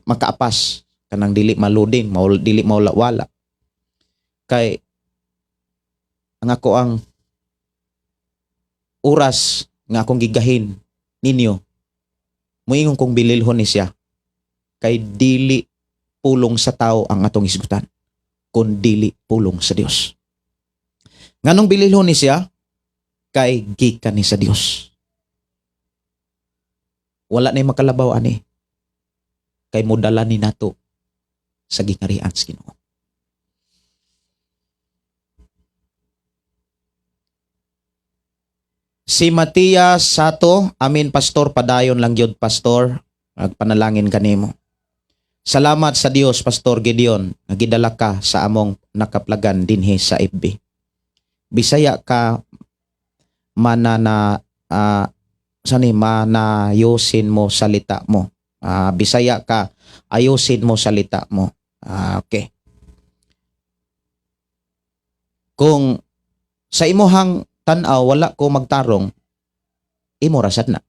makaapas, kanang dili ma-loading, dili mawala-wala. Kay ang ako ang oras nga akong gigahin ninyo, moingon kong bililhon ni siya, kay dili pulong sa tao ang atong hisgutan kun dili pulong sa Dios. Nganong bililhon ni siya? Kay gikan ni sa Dios. Wala na makalabaw ani. Kay modala ni nato sa gingarian sa Ginoo. Si Matias Sato, "Amin, pastor, padayon lang gyud, pastor, nagpanalangin kanimo. Salamat sa Dios, Pastor Gideon, nga gidala ka sa among nakaplagan dinhi sa FB. Bisaya ka manana sani manayusin mo salita mo. Bisaya ka, ayusin mo salita mo." Okay. Kung sa imuhang tan-aw wala ko magtarong, imo ra sad na.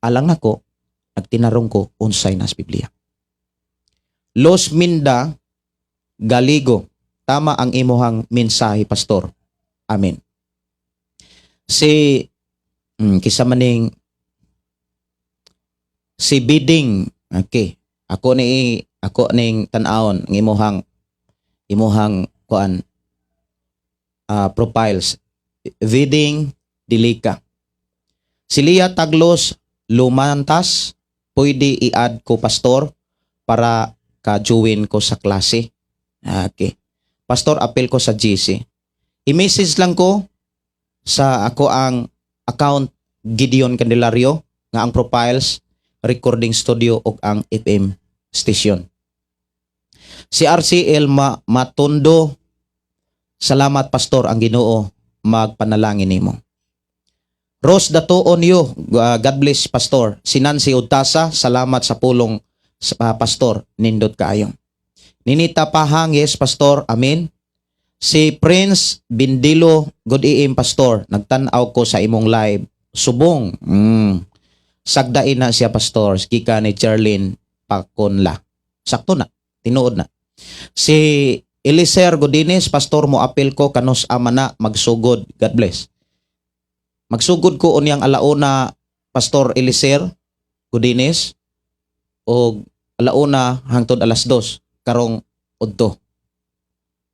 Alang nako, nagtinarong ko unsay nas Biblia. Los Minda Galigo, "Tama ang imuhang mensahe, pastor. Amen." Si kisa maning si Biding, okay. Ako ning tan-awon ang imuhang kuan profiles. Biding Dilika. Si Lia Taglos Lumantas, "Pwede i-add ko, pastor, para ka-join ko sa klase." Okay. "Pastor, apil ko sa GC." I-message lang ko sa ako ang account Gideon Candelario nga ang profiles recording studio ug ang FM station. Si RCL Matondo, "Salamat, pastor, ang Ginoo magpanalangin nimo." Rose Datoon yo, "God bless, pastor." Si Nancy Udtasa, "Salamat sa pulong sa pastor, nindot kaayo." Ninita Pahang, "Yes, pastor, amen." Si Prince Bindilo, "Good AM, pastor, nagtan-aw ko sa imong live. Subong." Sagdain na siya, pastor, gikan ni Charlene Paconla. Sakto na, tinuod na. Si Eliser Godines, "Pastor, mo apil ko kanus ama na magsugod. God bless." Magsugod ko unyang alauna, Pastor Eliser Godines, o alauna hangtod 2:00 karong udto.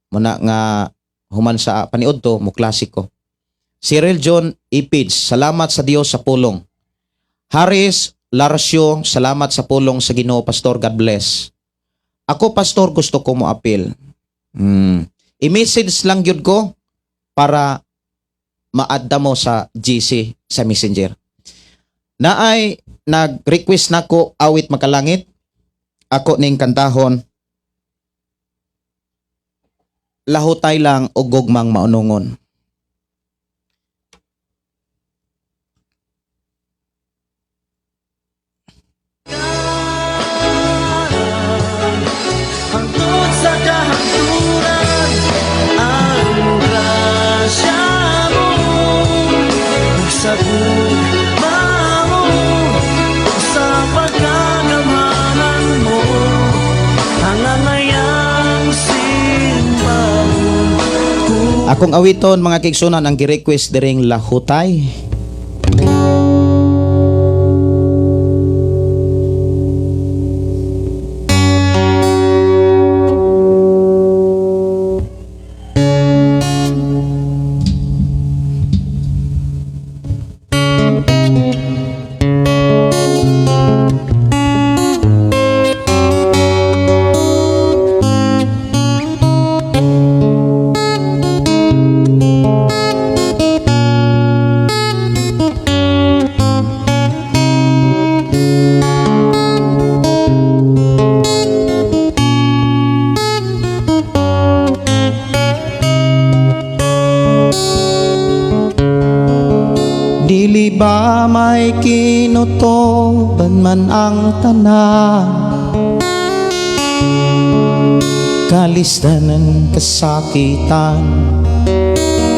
Muna nga human sa paniudto mo klasiko. Cyril John Ipids, "Salamat sa Dios sa pulong." Haris Larcio, "Salamat sa pulong sa Ginoo, pastor, God bless." "Ako, pastor, gusto ko mo apil." I-message lang gyud ko para ma-add mo sa GC sa Messenger. Naay nag-request nako awit makalangit. Ako ning kantahon. Lahutay lang og gugmang maunungon. Hangtod sa kahangturan ang grasya mo ug sa gugma mo, sa pagkagamhanan mo ang angayang simbahon ko. Akong awiton, mga kaigsuonan, ang gi-request diring Lahutay. Dili ba may kinutoban man ang tanan, kalisdanan, kasakitan,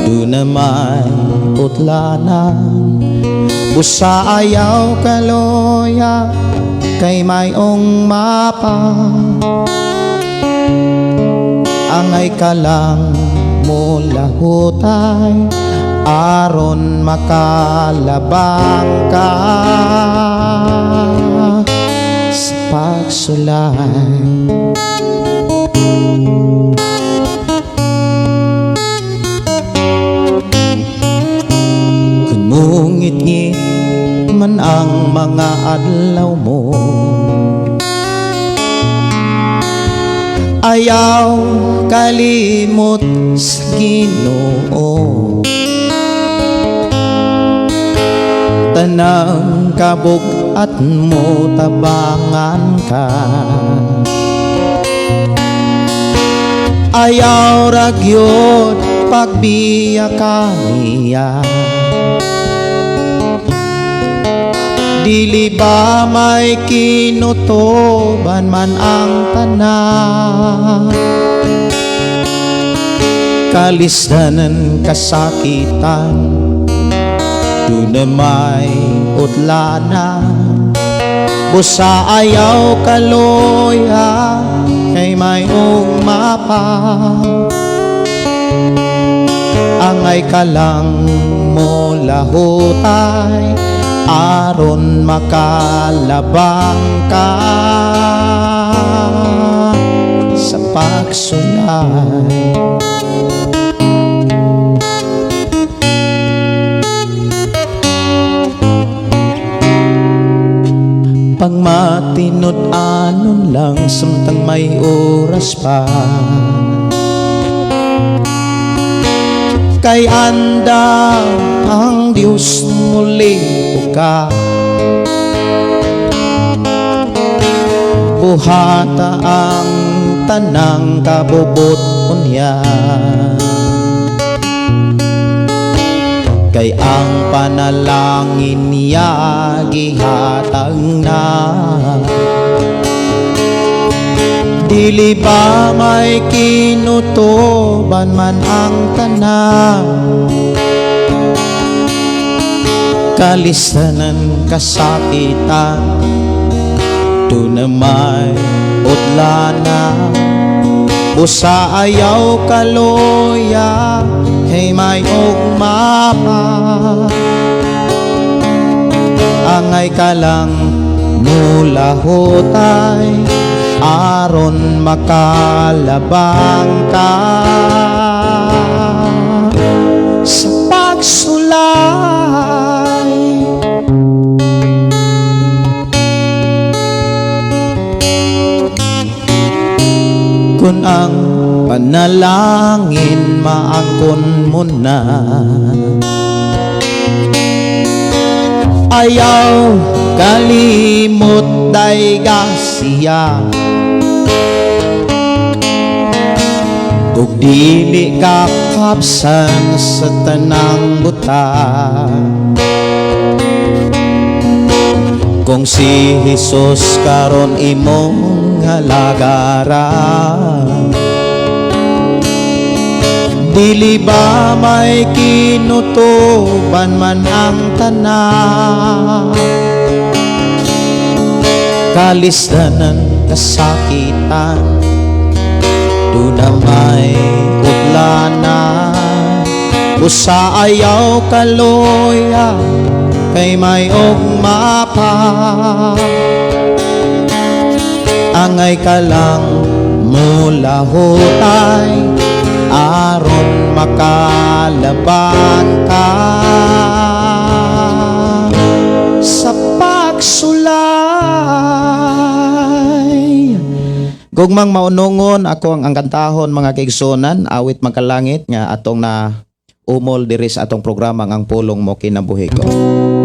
duna may utlanan. Busa ayaw kaloya kay mayong mapa. Angay ka lang mulahutay aron makalabang ka sa pagsulay. Kung mungit-ngit man ang Ang mga adlaw mo. Ayaw kalimot sa Ginoo. Tanang kabug-at mo, tabangan ka. Ayaw ra gyud pagbiya kaniya. Dili ba may kinutuban man ang tanan? Kalisdanan, kasakitan, duna may utlanan. Busa ayaw kaluya kay may ugma pa. Angay ka lang mo lahutay aron makalabang ka sa pagsulay. Pangmatinud-anon lang samtang may oras pa, kay andam ang Diyos muli ka. Buhata ang tanang kabubut-on niya, kay ang panalangin niya gihatag na. Dili ba may kinutuban man ang tanan? Kalistanan, kasakitan, duna may utlanan. Busa ayaw kaluya kay may ugma pa. Angay ka lang mulahutay aron makalabang ka sa pagsulay. Kung ang panalangin maangkon mo na, ayaw kalimot dayga siya. Ug dili ka kapsan sa tanang buta. Kung si Jesus karon imong halagaran, dili ba may kinutuban man ang tanan? Kalisdanan, kasakitan, duna may utlanan. Busa ayaw kaluya kay may ugma pa. Angay ka lang mulahutay aron makalabang ka sa pagsulay. Gugmang maunongon, ako ang kantahon, mga kaigsunan, Awit Magkalangit, nga atong na umol diri sa atong programa Ang Pulong Mo Kinabuhi Ko.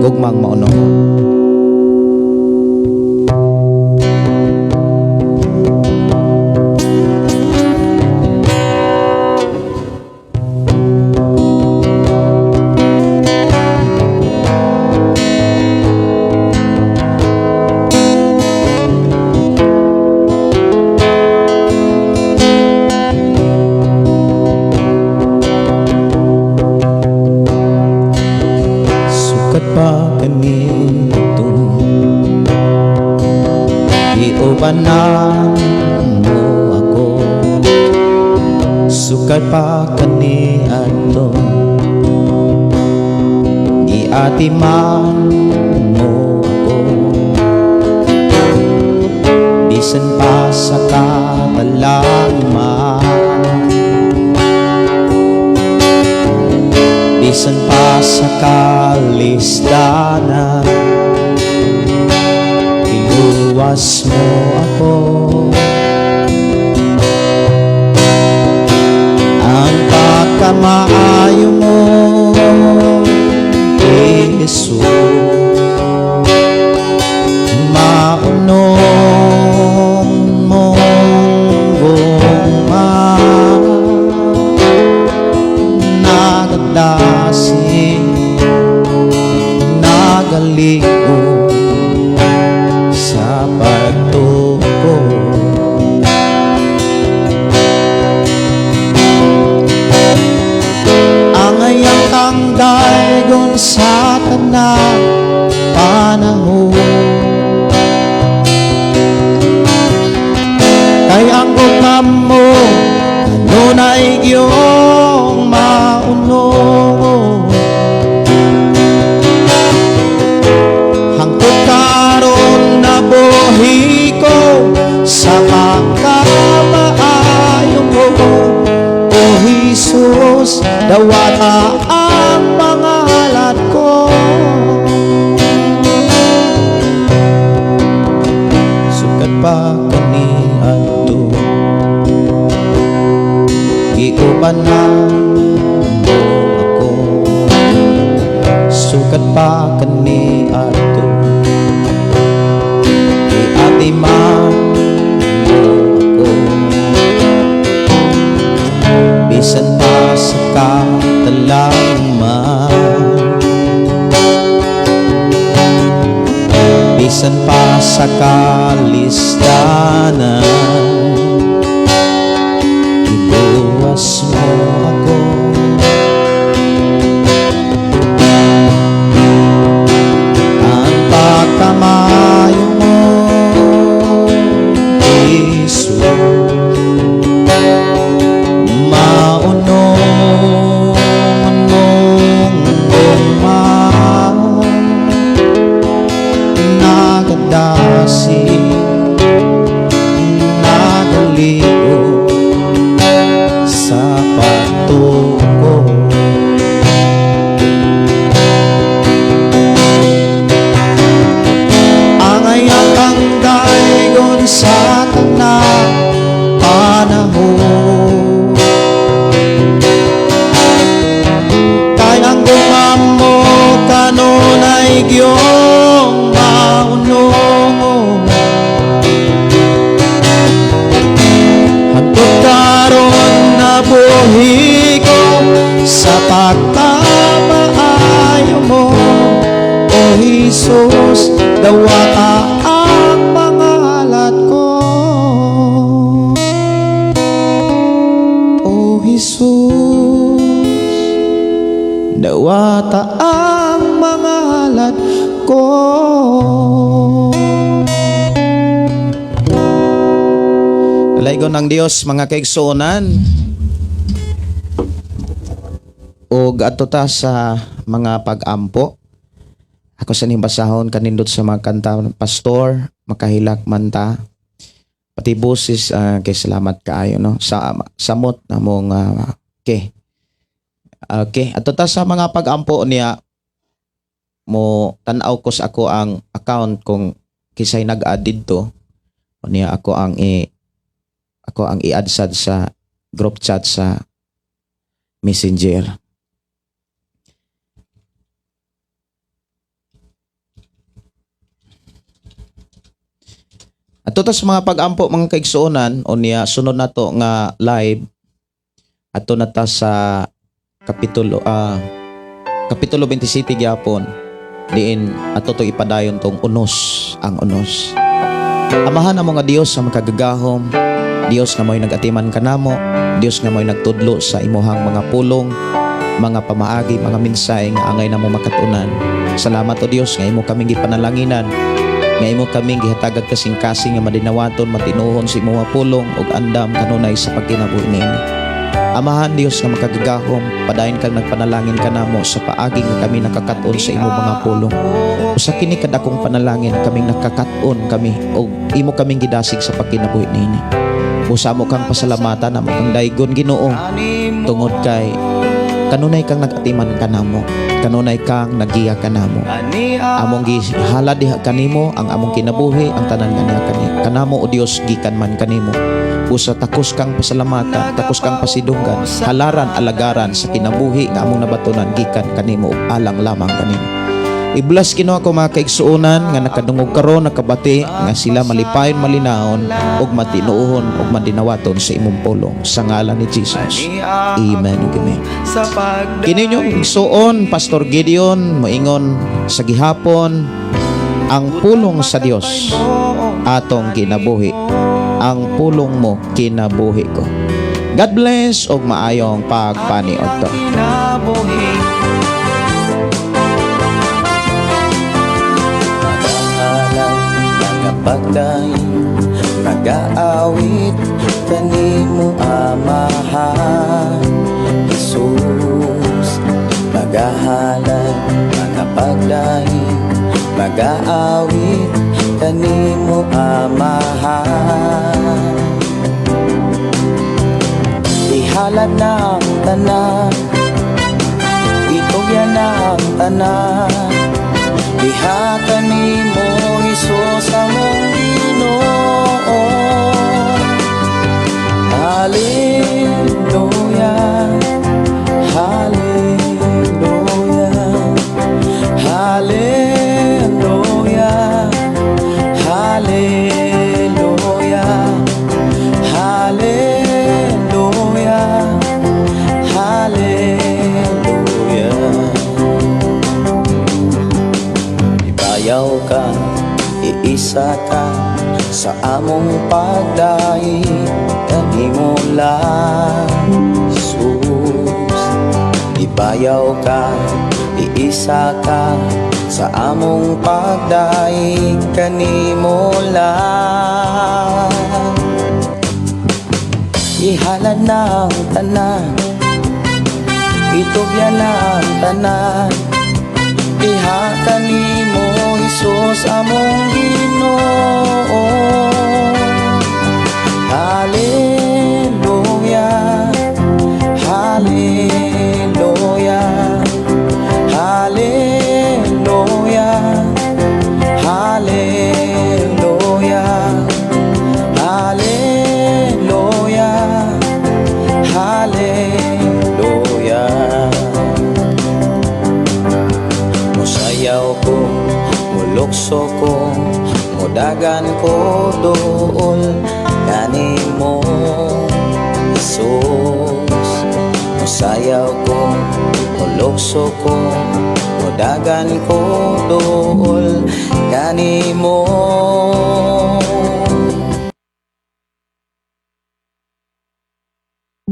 Gugmang maunongon. Sukat pa kanito, giubanan mo ako. Sukat pa kaniadto, giatiman mo ako. Bisan pa sa katalagman, bisan pa sa kalisdanan. Iluwas mo ako. Ang pagkamaayo mo, Jesus, maunong mong gugma, nagadasig, nagaligo sa pagtuo. Angayang kang daygon sa tanang panahon, kay ang gugma mo kanunay giyong maunong. Hangtod karon nabuhi ko sa pagkamaayo mo, O Jesus, dawata ang mga alat ko. Sukad pa kaniadto, giuban na mo ako. Sukad pa kaniadto, giatiman mo ako. Bisan pa sa katalagman, bisan pa sa kalisdanan, ibuwas mo ako. Ang pagkamayo mo, Jesus, maunong mong gugma, nagadasig, nagaligo sa pagtuo. Angayang kang daygon sa tanang panahon, kay ang gugma mo kanunay giyong maunong. Hangtod karon nabuhi ko sa pagkamaayo mo, O Jesus, dawata ang mga alat ko. O Jesus, dawata ang mga alat ko. Dalaygon ng Dios, mga kaigsuonan. Og adto ta sa mga pag-ampo. Ako sa ning basahon kanindot sa mga kanta, pastor, makahilak man ta. Pati boses, kay salamat kaayo, no, sa samot namong okay. Okay, adto ta sa mga pag-ampo niya, mo tan-aw ko sa ako ang account kung kisay nag-add didto. Niya ako ang i-add sad sa group chat sa Messenger. At sa mga pag-ampo, mga kaigsuonan, o niya sunod na to nga live, ato na ta sa kapitulo 27 gyapon, diin ato to ipadayon tong unos, ang unos. Amahan ang mga Dios sa makagagahom, Dios nga mo'y nag-atiman kanamo, Dios nga mo'y nagtudlo sa imuhang mga pulong, mga pamaagi, mga mensahe nga angay namo makatunan. Salamat o Dios nga imo kaming gipanalanginan, nga imo kaming gihatagag kasing-kasing nga madinawaton, matinuhon sa imong pulong ug andam kanunay sa pagkinabuhi niini. Amahan Dios nga makagagahom, padayon kang nagpanalangin kanamo sa paagi nga kami nakakaton sa imong mga pulong. Usa kini kadakong panalangin kaming nakakaton kami og imo kaming gidasig sa pagkinabuhi niini. Busa mo kang pasalamatan, amo kang daygon, Ginoo, tungod kay Kanunay kang nag-atiman kanamo, kanunay kang nagiya kanamo. Among gihalad diha kanimo ang among kinabuhi, ang tanan nga niya kanamo, o Dios, gikan man kanimo. Busa takos kang pasalamatan, takos kang pasidunggan, halaran, alagaran sa kinabuhi nga among nabatunan gikan kanimo ug alang lamang kanimo. I-bless Ginoo ako mga kaigsuonan nga nakadungog karon, nakabati, nga sila malipayon, malinaon ug matinuohon ug madinawaton sa imong pulong, sa ngalan ni Jesus. Amen ug amen. Sa pagdaig. Kini inyong igsuon, Pastor Gideon, moingon sa gihapon, ang pulong sa Dios atong kinabuhi. Ang pulong mo, kinabuhi ko. God bless ug maayong pagpaniudto. Kinabuhi. Nagahalad, nagapagdaig, nagaawit kanimo, Amahan Jesus. Magahalad, magapagdaig, magaawit kanimo, Amahan. Ihalad na ang tanan, itugyan na ang tanan diha kanimo, Hesus, among Ginoo. Hallelujah, Hallelujah, Hallelujah, Hallelujah, Hallelujah, Hallelujah. Ibayaw ka, iisa ka sa among pagdaig kanimo lang, Jesus. Ibayaw ka, iisa ka sa among pagdaig kanimo lang. Ihalad na ang tanan, itugyan na ang tanan diha kanimo, Hesus, among Ginoo. Hallelujah, Hallelujah, Hallelujah, Hallelujah, Hallelujah, Hallelujah. Musayaw ko, mulukso ko, mudagan ko dool kanimo, Jesus. Musayaw ko, mulukso ko, mudagan ko dool kanimo.